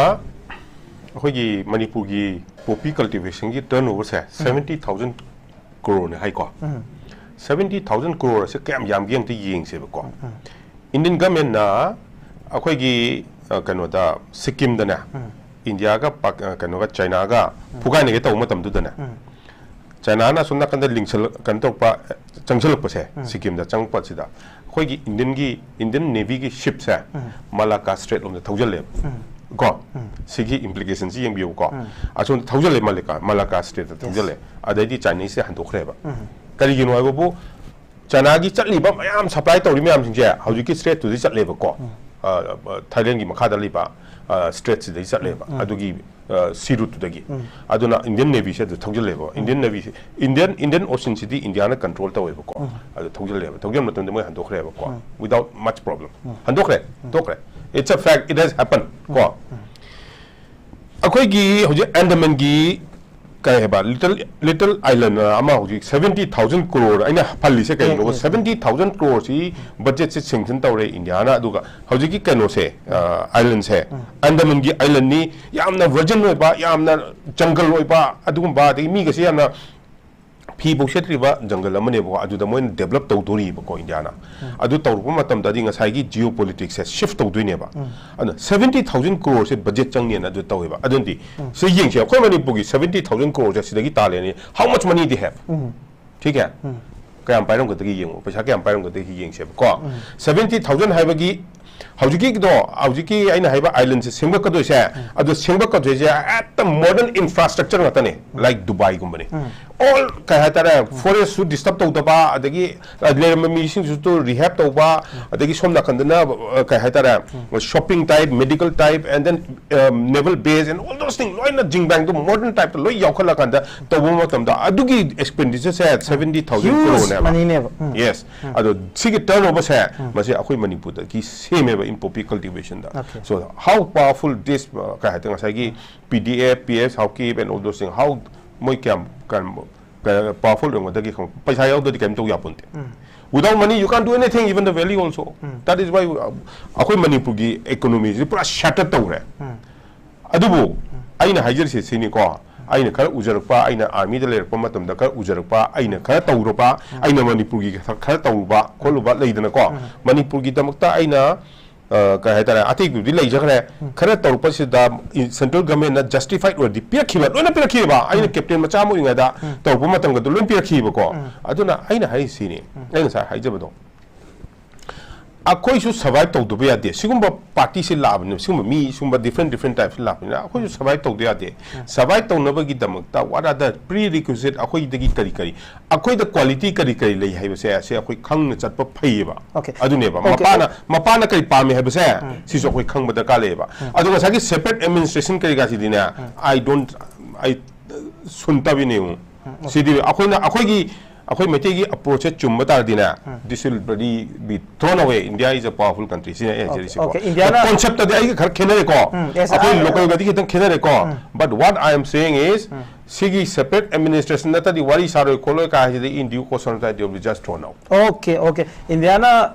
ꯑꯩꯈꯣꯏꯒꯤ ꯃꯅꯤꯄꯨꯔꯒꯤ poppy cultivationꯒꯤ turnoverꯁꯦ seventy thousand crore ꯅꯦ ꯍꯥꯏꯀꯣ꯫ Seventy thousand crore ꯑꯁꯦ ꯀꯌꯥꯝ ꯌꯥꯝꯒꯦ ꯑꯝꯇ ꯌꯦꯡꯁꯦꯕꯀꯣ꯫ Indian governmentꯅ ꯑꯩꯈꯣꯏꯒꯤ, ꯑ, ꯀꯩꯅꯣꯗ, ꯁꯤꯛꯀꯤꯝꯗꯅꯦ, Indiaꯒ ꯄꯥꯛ- ꯑ, ꯀꯩꯅꯣꯒ, Chinaꯒ ꯐꯨꯒꯥꯏꯅꯒꯦ ꯇꯧꯕ ꯃꯇꯝꯗꯨꯗꯅꯦ, Chinaꯅ ꯑꯁꯣꯝ ꯅꯥꯀꯟꯗ ꯂꯤꯡꯁꯜ- ꯀꯩꯅꯣ ꯇꯧꯔꯛꯄ, ꯆꯪꯁꯤꯜꯂꯛꯄꯁꯦ, ꯁꯤꯛꯀꯤꯝꯗ ꯆꯪꯉꯛꯄꯁꯤꯗ ꯑꯩꯈꯣꯏꯒꯤ Indianꯒꯤ, Indian Navyꯒꯤ shipꯁꯦ Malacca Strait ꯂꯣꯝꯗ ꯊꯧꯖꯜꯂꯦꯕ꯫ ꯀꯣ? ꯁꯤꯒꯤ implicationꯁꯤ ꯌꯦꯡꯕꯤꯌꯨꯀꯣ꯫ ꯑꯁꯣꯝꯗ ꯊꯧꯖꯜꯂꯦ, Malacca, Malacca Straitꯇ ꯊꯧꯖꯜꯂꯦ꯫ ꯑꯗꯩꯗꯤ Chineseꯁꯦ ꯍꯟꯗꯣꯛꯈ꯭ꯔꯦꯕ꯫ ꯀꯔꯤꯒꯤꯅꯣ ꯍꯥꯏꯕꯕꯨ, ꯆꯥꯏꯅꯥꯒꯤ ꯆꯠꯂꯤꯕ ꯃꯌꯥꯝ, ꯁꯄ꯭ꯂꯥꯏ ꯇꯧꯔꯤ ꯃꯌꯥꯝꯁꯤꯡꯁꯦ ꯍꯧꯖꯤꯛꯀꯤ ꯁ꯭ꯇ꯭ꯔꯦꯠꯇꯨꯗꯒꯤ ꯆꯠꯂꯦꯕꯀꯣ꯫ ꯎꯝ꯫ ꯑ, ꯑ, ꯊꯥꯏꯂꯦꯟꯒꯤ ꯃꯈꯥꯗ ꯂꯩꯕ, ꯑ, ꯁ꯭ꯇ꯭ꯔꯦꯠꯁꯤꯗꯒꯤ ꯆꯠꯂꯦꯕ꯫ ꯎꯝ꯫ ꯑꯗꯨꯒꯤ, ꯑ, ꯁꯤ ꯔꯨꯠꯇꯨꯗꯒꯤ꯫ ꯎꯝ꯫ ꯑꯗꯨꯅ ꯏꯟꯗꯤꯌꯟ ꯅꯦꯚꯤꯁꯦ ꯑꯗꯨ ꯊꯧꯖꯤꯜꯂꯦꯕ꯫ ꯎꯝ꯫ ꯏꯟꯗꯤꯌꯟ ꯅꯦꯚꯤꯁꯦ, ꯏꯟꯗꯤꯌꯟ, ꯏꯟꯗꯤꯌꯟ ꯑꯣꯁꯤꯟꯁꯤꯗꯤ ꯏꯟꯗꯤꯌꯥꯅ ꯀꯟꯇ꯭ꯔꯣꯜ ꯇꯧꯋꯦꯕꯀꯣ꯫ ꯎꯝ꯫ ꯑꯗꯨ ꯊꯧꯖꯤꯜꯂꯦꯕ꯫ ꯊꯧꯖꯤꯟ ꯃꯇꯝꯗ ꯃꯣꯏ ꯍꯟꯗꯣꯛꯈ꯭ꯔꯦꯕꯀꯣ꯫ ꯎꯝ꯫ Without much problem. ꯎꯝ꯫ ꯍꯟꯗꯣꯛꯈ꯭ꯔꯦ꯫ ꯎꯝ꯫ ꯇꯣꯛꯈ꯭ꯔꯦ꯫ It's a fact. It has happened. ꯀꯣ꯫ ꯎꯝ꯫ ꯑꯩꯈꯣꯏꯒꯤ ꯍꯧꯖꯤꯛ ꯑꯦꯟꯗꯃꯟꯒꯤ ꯀꯩ ꯍꯥꯏꯕ, ꯂꯤꯇꯜ, ꯂꯤꯇꯜ ꯑꯥꯏꯂꯦꯟ ꯑꯃ ꯍꯧꯖꯤꯛ seventy thousand crore, ꯑꯩꯅ ꯄꯜꯂꯤꯁꯦ ꯀꯩꯅꯣ? Yes, yes. Seventy thousand crore ꯁꯤ ꯕꯖꯦꯠꯁꯦ ꯁꯦꯡꯁꯟ ꯇꯧꯔꯦ ꯏꯟꯗꯤꯌꯥꯅ꯫ ꯑꯗꯨꯒ ꯍꯧꯖꯤꯛꯀꯤ ꯀꯩꯅꯣꯁꯦ, ꯑ, ꯑꯥꯏꯂꯦꯟꯁꯦ, ꯎꯝ꯫ ꯑꯦꯟꯗꯃꯟꯒꯤ ꯑꯥꯏꯂꯦꯟꯅꯤ, ꯌꯥꯝꯅ ꯚꯔꯖꯤꯟ ꯑꯣꯏꯕ, ꯌꯥꯝꯅ ꯖꯪꯒꯜ ꯑꯣꯏꯕ, ꯑꯗꯨꯒꯨꯝꯕ, ꯑꯗꯒꯤ ꯃꯤꯒꯁꯦ ꯌꯥꯝꯅ ꯐꯤ ꯐꯧ ꯁꯦꯠꯇ꯭ꯔꯤꯕ ꯖꯪꯒꯜ ꯑꯃꯅꯦꯕꯀꯣ꯫ ꯑꯗꯨꯗ ꯃꯣꯏꯅ ꯗꯦꯕꯂꯞ ꯇꯧꯗꯣꯔꯤꯕꯀꯣ ꯏꯟꯗꯤꯌꯥꯅ꯫ ꯎꯝ꯫ ꯑꯗꯨ ꯇꯧꯔꯛꯄ ꯃꯇꯝꯗꯗꯤ ꯉꯁꯥꯏꯒꯤ ꯖꯤꯑꯣ ꯄꯣꯂꯤꯇꯤꯛꯁꯁꯦ ꯁꯤꯐ ꯇꯧꯗꯣꯏꯅꯦꯕ꯫ ꯎꯝ꯫ ꯑꯗꯨꯅ seventy thousand crore ꯁꯦ ꯕꯖꯦꯠ ꯆꯪꯅꯦꯅ ꯑꯗꯨ ꯇꯧꯋꯦꯕ꯫ ꯑꯗꯨꯗꯤ ꯎꯝ꯫ ꯁꯤ ꯌꯦꯡꯁꯦ, ꯑꯩꯈꯣꯏ ꯃꯅꯤꯄꯨꯔꯒꯤ seventy thousand crore ꯁꯦ ꯁꯤꯗꯒꯤ ꯇꯥꯜꯂꯦꯅꯦ꯫ How much money they have? ꯎꯝ꯫ ꯊꯤꯀꯦ? ꯎꯝ꯫ ꯀꯌꯥꯝ ꯄꯥꯏꯔꯝꯒꯗꯒꯦ ꯌꯦꯡꯉꯣ, ꯄꯩꯁꯥ ꯀꯌꯥꯝ ꯄꯥꯏꯔꯝꯒꯗꯒꯦ ꯌꯦꯡꯁꯦꯕꯀꯣ꯫ ꯎꯝ꯫ Seventy thousand ꯍꯥꯏꯕꯒꯤ ꯍꯧꯖꯤꯛꯀꯤꯗꯣ, ꯍꯧꯖꯤꯛꯀꯤ ꯑꯩꯅ ꯍꯥꯏꯕ ꯑꯥꯏꯂꯦꯟꯁꯦ ꯁꯦꯝꯒꯠꯀꯗꯣꯏꯁꯦ, ꯎꯝ꯫ ꯑꯗꯣ ꯁꯦꯝꯒꯠꯀꯗꯣꯏꯁꯦ ꯍꯦꯛꯇ ꯃꯣꯗꯔꯟ ꯏꯟꯐ꯭ꯔꯥꯁ꯭ꯇ꯭ꯔꯛꯆꯔ ꯉꯥꯛꯇꯅꯦ, ꯎꯝ꯫ Like ꯗꯨꯕꯥꯏꯒꯨꯝꯕꯅꯦ꯫ ꯎꯝ꯫ All, ꯀꯩ ꯍꯥꯏꯇꯥꯔꯦ, ꯐꯣꯔꯦꯁꯁꯨ ꯗꯤꯁꯇꯔꯕ ꯇꯧꯗꯕ, ꯑꯗꯒꯤ, ꯑ, ꯂꯩꯔꯝꯕ ꯃꯤꯁꯤꯡꯁꯨ ꯔꯤꯍꯦꯕ ꯇꯧꯕ, ꯎꯝ꯫ ꯑꯗꯒꯤ ꯁꯣꯝ ꯅꯥꯀꯟꯗꯅ, ꯑ, ꯀꯩ ꯍꯥꯏꯇꯥꯔꯦ, ꯎꯝ꯫ Shopping type, medical type, and then, uh, naval base and all those things, ꯂꯣꯏꯅ ꯖꯤꯡꯕꯥꯡꯗꯣ ꯃꯣꯗꯔꯟ ꯇꯥꯏꯞꯇ ꯂꯣꯏ ꯌꯥꯎꯈꯠꯂꯀꯥꯟꯗ ꯇꯧꯕ ꯃꯇꯝꯗ ꯑꯗꯨꯒꯤ ꯑꯦꯛꯁꯄꯦꯟꯗꯤꯆꯔꯁꯦ seventy thousand crore ꯅꯦꯕ꯫ Huge money ꯅꯦꯕ꯫ ꯎꯝ꯫ Yes. ꯎꯝ꯫ ꯑꯗꯣ ꯁꯤꯒꯤ ꯇꯔꯟꯑꯣꯚꯔꯁꯦ, ꯎꯝ꯫ ꯃꯁꯤ ꯑꯩꯈꯣꯏ ꯃꯅꯤꯄꯨꯔꯗꯒꯤ ꯁꯦꯝꯃꯦꯕ, in poppy cultivation the. Okay. So how powerful this, uh, ꯀꯩ ꯍꯥꯏꯇꯥꯔꯦ, ꯉꯁꯥꯏꯒꯤ P D F, P S, Haokip and all those things, how, ꯃꯣꯏ ꯀꯌꯥꯝ, ꯀꯌꯥꯝ, ꯀꯌꯥꯝ powerful ꯑꯣꯏꯔꯝꯒꯗꯒꯦ ꯈꯪꯕ? ꯄꯩꯁꯥ ꯌꯥꯎꯗ꯭ꯔꯗꯤ ꯀꯩꯝ ꯇꯧ ꯌꯥꯄꯣꯟꯇꯦ꯫ ꯎꯝ꯫ Without money, you can't do anything, even the valley also. Um. That is why, uh, ꯑꯩꯈꯣꯏ ꯃꯅꯤꯄꯨꯔꯒꯤ ꯏꯀꯣꯅꯣꯃꯤꯁꯤ ꯄꯨꯔꯥ ꯁꯦꯇꯔ ꯇꯧꯔꯦ꯫ ꯎꯝ꯫ ꯑꯗꯨꯕꯨ ꯎꯝ꯫ ꯑꯩꯅ ꯍꯥꯏꯖꯔꯤꯁꯦ ꯁꯤꯅꯤꯀꯣ, ꯑꯩꯅ ꯈꯔ ꯎꯖꯔꯛꯄ, ꯑꯩꯅ ꯑꯥꯔꯃꯤꯗ ꯂꯩꯔꯛꯄ ꯃꯇꯝꯗ ꯈꯔ ꯎꯖꯔꯛꯄ, ꯑꯩꯅ ꯈꯔ ꯇꯧꯔꯨꯕ, ꯎꯝ꯫ ꯑꯩꯅ ꯃꯅꯤꯄꯨꯔꯒꯤ ꯈꯔ, ꯈꯔ ꯇꯧꯔꯨꯕ ꯈꯣꯠꯂꯨꯕ ꯂꯩꯗꯅꯀꯣ, ꯎꯝ꯫ ꯃꯅꯤꯄꯨꯔꯒꯤꯗꯃꯛꯇ ꯑꯩꯅ, ꯑ, ꯀꯩ ꯍꯥꯏꯇꯥꯔꯦ, ꯑꯇꯩꯗꯨꯗꯤ ꯂꯩꯖꯈ꯭ꯔꯦ, ꯎꯝ꯫ ꯈꯔ ꯇꯧꯔꯛꯄꯁꯤꯗ ꯁꯦꯟꯇ꯭ꯔꯦꯜ ꯒꯚꯔꯟꯃꯦꯟꯠꯅ ꯖꯁꯇꯤꯐꯥꯏꯗ ꯑꯣꯏꯔꯗꯤ ꯄꯤꯔꯛꯈꯤꯕ, ꯂꯣꯏꯅ ꯄꯤꯔꯛꯈꯤꯕ, ꯑꯩꯅ ꯎꯝ꯫ ꯀꯦꯞꯇꯦꯟ ꯃꯆꯥ ꯑꯃ ꯑꯣꯏꯔꯤꯉꯩꯗ ꯎꯝ꯫ ꯇꯧꯔꯛꯄ ꯃꯇꯝꯗ ꯂꯣꯏꯅ ꯄꯤꯔꯛꯈꯤꯕꯀꯣ꯫ ꯎꯝ꯫ ꯑꯗꯨꯅ ꯑꯩꯅ ꯍꯥꯏꯔꯤꯁꯤꯅꯤ, ꯎꯝ꯫ ꯑꯩ ꯉꯁꯥꯏ ꯍꯥꯏꯖꯕꯗꯣ, ꯑꯩꯈꯣꯏꯁꯨ survive ꯇꯧꯗꯕ ꯌꯥꯗꯦ꯫ ꯁꯤꯒꯨꯝꯕ party ꯁꯤ ꯂꯥꯛꯑꯕꯅꯤꯅ, ꯁꯤꯒꯨꯝꯕ ꯃꯤ, ꯁꯤꯒꯨꯝꯕ different different type ꯁꯤ ꯂꯥꯛꯄꯅꯤꯅ ꯑꯩꯈꯣꯏꯁꯨ survive ꯇꯧꯗ ꯌꯥꯗꯦ꯫ Survive ꯇꯧꯅꯕꯒꯤꯗꯃꯛꯇ what are the prerequisite, ꯑꯩꯈꯣꯏꯗꯒꯤ ꯀꯔꯤ ꯀꯔꯤ, ꯑꯩꯈꯣꯏꯗ quality ꯀꯔꯤ ꯀꯔꯤ ꯂꯩ ꯍꯥꯏꯕꯁꯦ, ꯑꯁꯤ ꯑꯩꯈꯣꯏ ꯈꯪꯅ ꯆꯠꯄ ꯐꯩꯌꯦꯕ꯫ Okay. ꯑꯗꯨꯅꯦꯕ Okay. ꯃꯄꯥꯅ ꯃꯄꯥꯅ ꯀꯔꯤ ꯄꯥꯝꯃꯤ ꯍꯥꯏꯕꯁꯦ ꯁꯤꯁꯨ ꯑꯩꯈꯣꯏ ꯈꯪꯕ ꯗꯔꯀꯥꯔ ꯂꯩꯌꯦꯕ꯫ ꯑꯗꯨꯒ ꯉꯁꯥꯏꯒꯤ separate administration ꯀꯔꯤ ꯀꯥꯁꯤꯗꯤꯅꯦ, I don't, I ꯁꯨꯟꯇꯕꯤꯅꯦ꯫ ꯁꯤꯗꯤ ꯑꯩꯈꯣꯏꯅ, ꯑꯩꯈꯣꯏꯒꯤ, ꯑꯩꯈꯣꯏ ꯃꯩꯇꯩꯒꯤ approach ꯁꯦ ꯆꯨꯝꯕ ꯇꯥꯔꯗꯤꯅꯦ, this will be, be thrown away. India is a powerful country. ꯁꯤꯅ ꯑꯩ ꯍꯥꯏꯖꯔꯤꯁꯦꯀꯣ꯫ Okay, India ꯅ Concept ꯇꯗꯤ ꯑꯩꯒ ꯈꯔ ꯈꯦꯠꯅꯔꯦꯀꯣ꯫ Yes, ꯑꯩꯈꯣꯏ I- local ꯒꯗꯤ ꯈꯤꯇꯪ ꯈꯦꯠꯅꯔꯦꯀꯣ꯫ But what I am saying is, ꯁꯤꯒꯤ separate administration ꯅꯠꯇꯗꯤ ꯋꯥꯔꯤ ꯁꯥꯔꯣꯏ ꯈꯣꯠꯂꯣꯏ ꯀꯥꯏ ꯍꯥꯏꯁꯤꯗꯤ in due course of time they will be just thrown out. Okay, okay. India ꯅ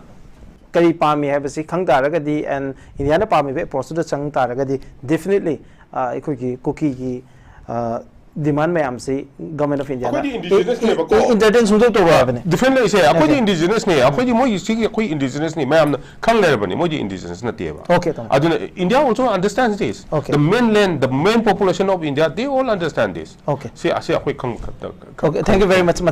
ꯀꯔꯤ ꯄꯥꯝꯃꯤ ꯍꯥꯏꯕꯁꯤ ꯈꯪ ꯇꯥꯔꯒꯗꯤ, and India ꯅ ꯄꯥꯝꯃꯤꯕ approach ꯇꯨꯗ ꯆꯪ ꯇꯥꯔꯒꯗꯤ, definitely ꯑ, ꯑꯩꯈꯣꯏꯒꯤ ꯀꯨꯀꯤꯒꯤ ꯑ, demand ꯃꯌꯥꯝꯁꯤ Government of India ꯅ ꯑꯩꯈꯣꯏꯗꯤ indigenous ꯅꯦꯕꯀꯣ꯫ entertain ꯁꯨꯡꯇꯧ ꯇꯧꯔꯣꯏ ꯍꯥꯏꯕꯅꯤ꯫ Different ꯂꯩꯁꯦ꯫ ꯑꯩꯈꯣꯏꯗꯤ Okay. indigenous ꯅꯦ꯫ ꯑꯩꯈꯣꯏꯗꯤ ꯃꯣꯏꯒꯤ ꯁꯤꯒꯤ ꯑꯩꯈꯣꯏ indigenous ꯅꯦ꯫ ꯃꯌꯥꯝꯅ ꯈꯪ ꯂꯩꯔꯕꯅꯤ꯫ ꯃꯣꯏꯗꯤ indigenous ꯅꯠꯇꯦꯕ꯫ Okay, ꯇꯥꯃꯣ꯫ ꯑꯗꯨꯅ India also understands this. Okay. The mainland, the main population of India, they all understand this. Okay. ꯁꯤ, ꯑꯁꯤ ꯑꯩꯈꯣꯏ ꯈꯪꯕ ꯈꯛꯇ-, Okay, thank you very much.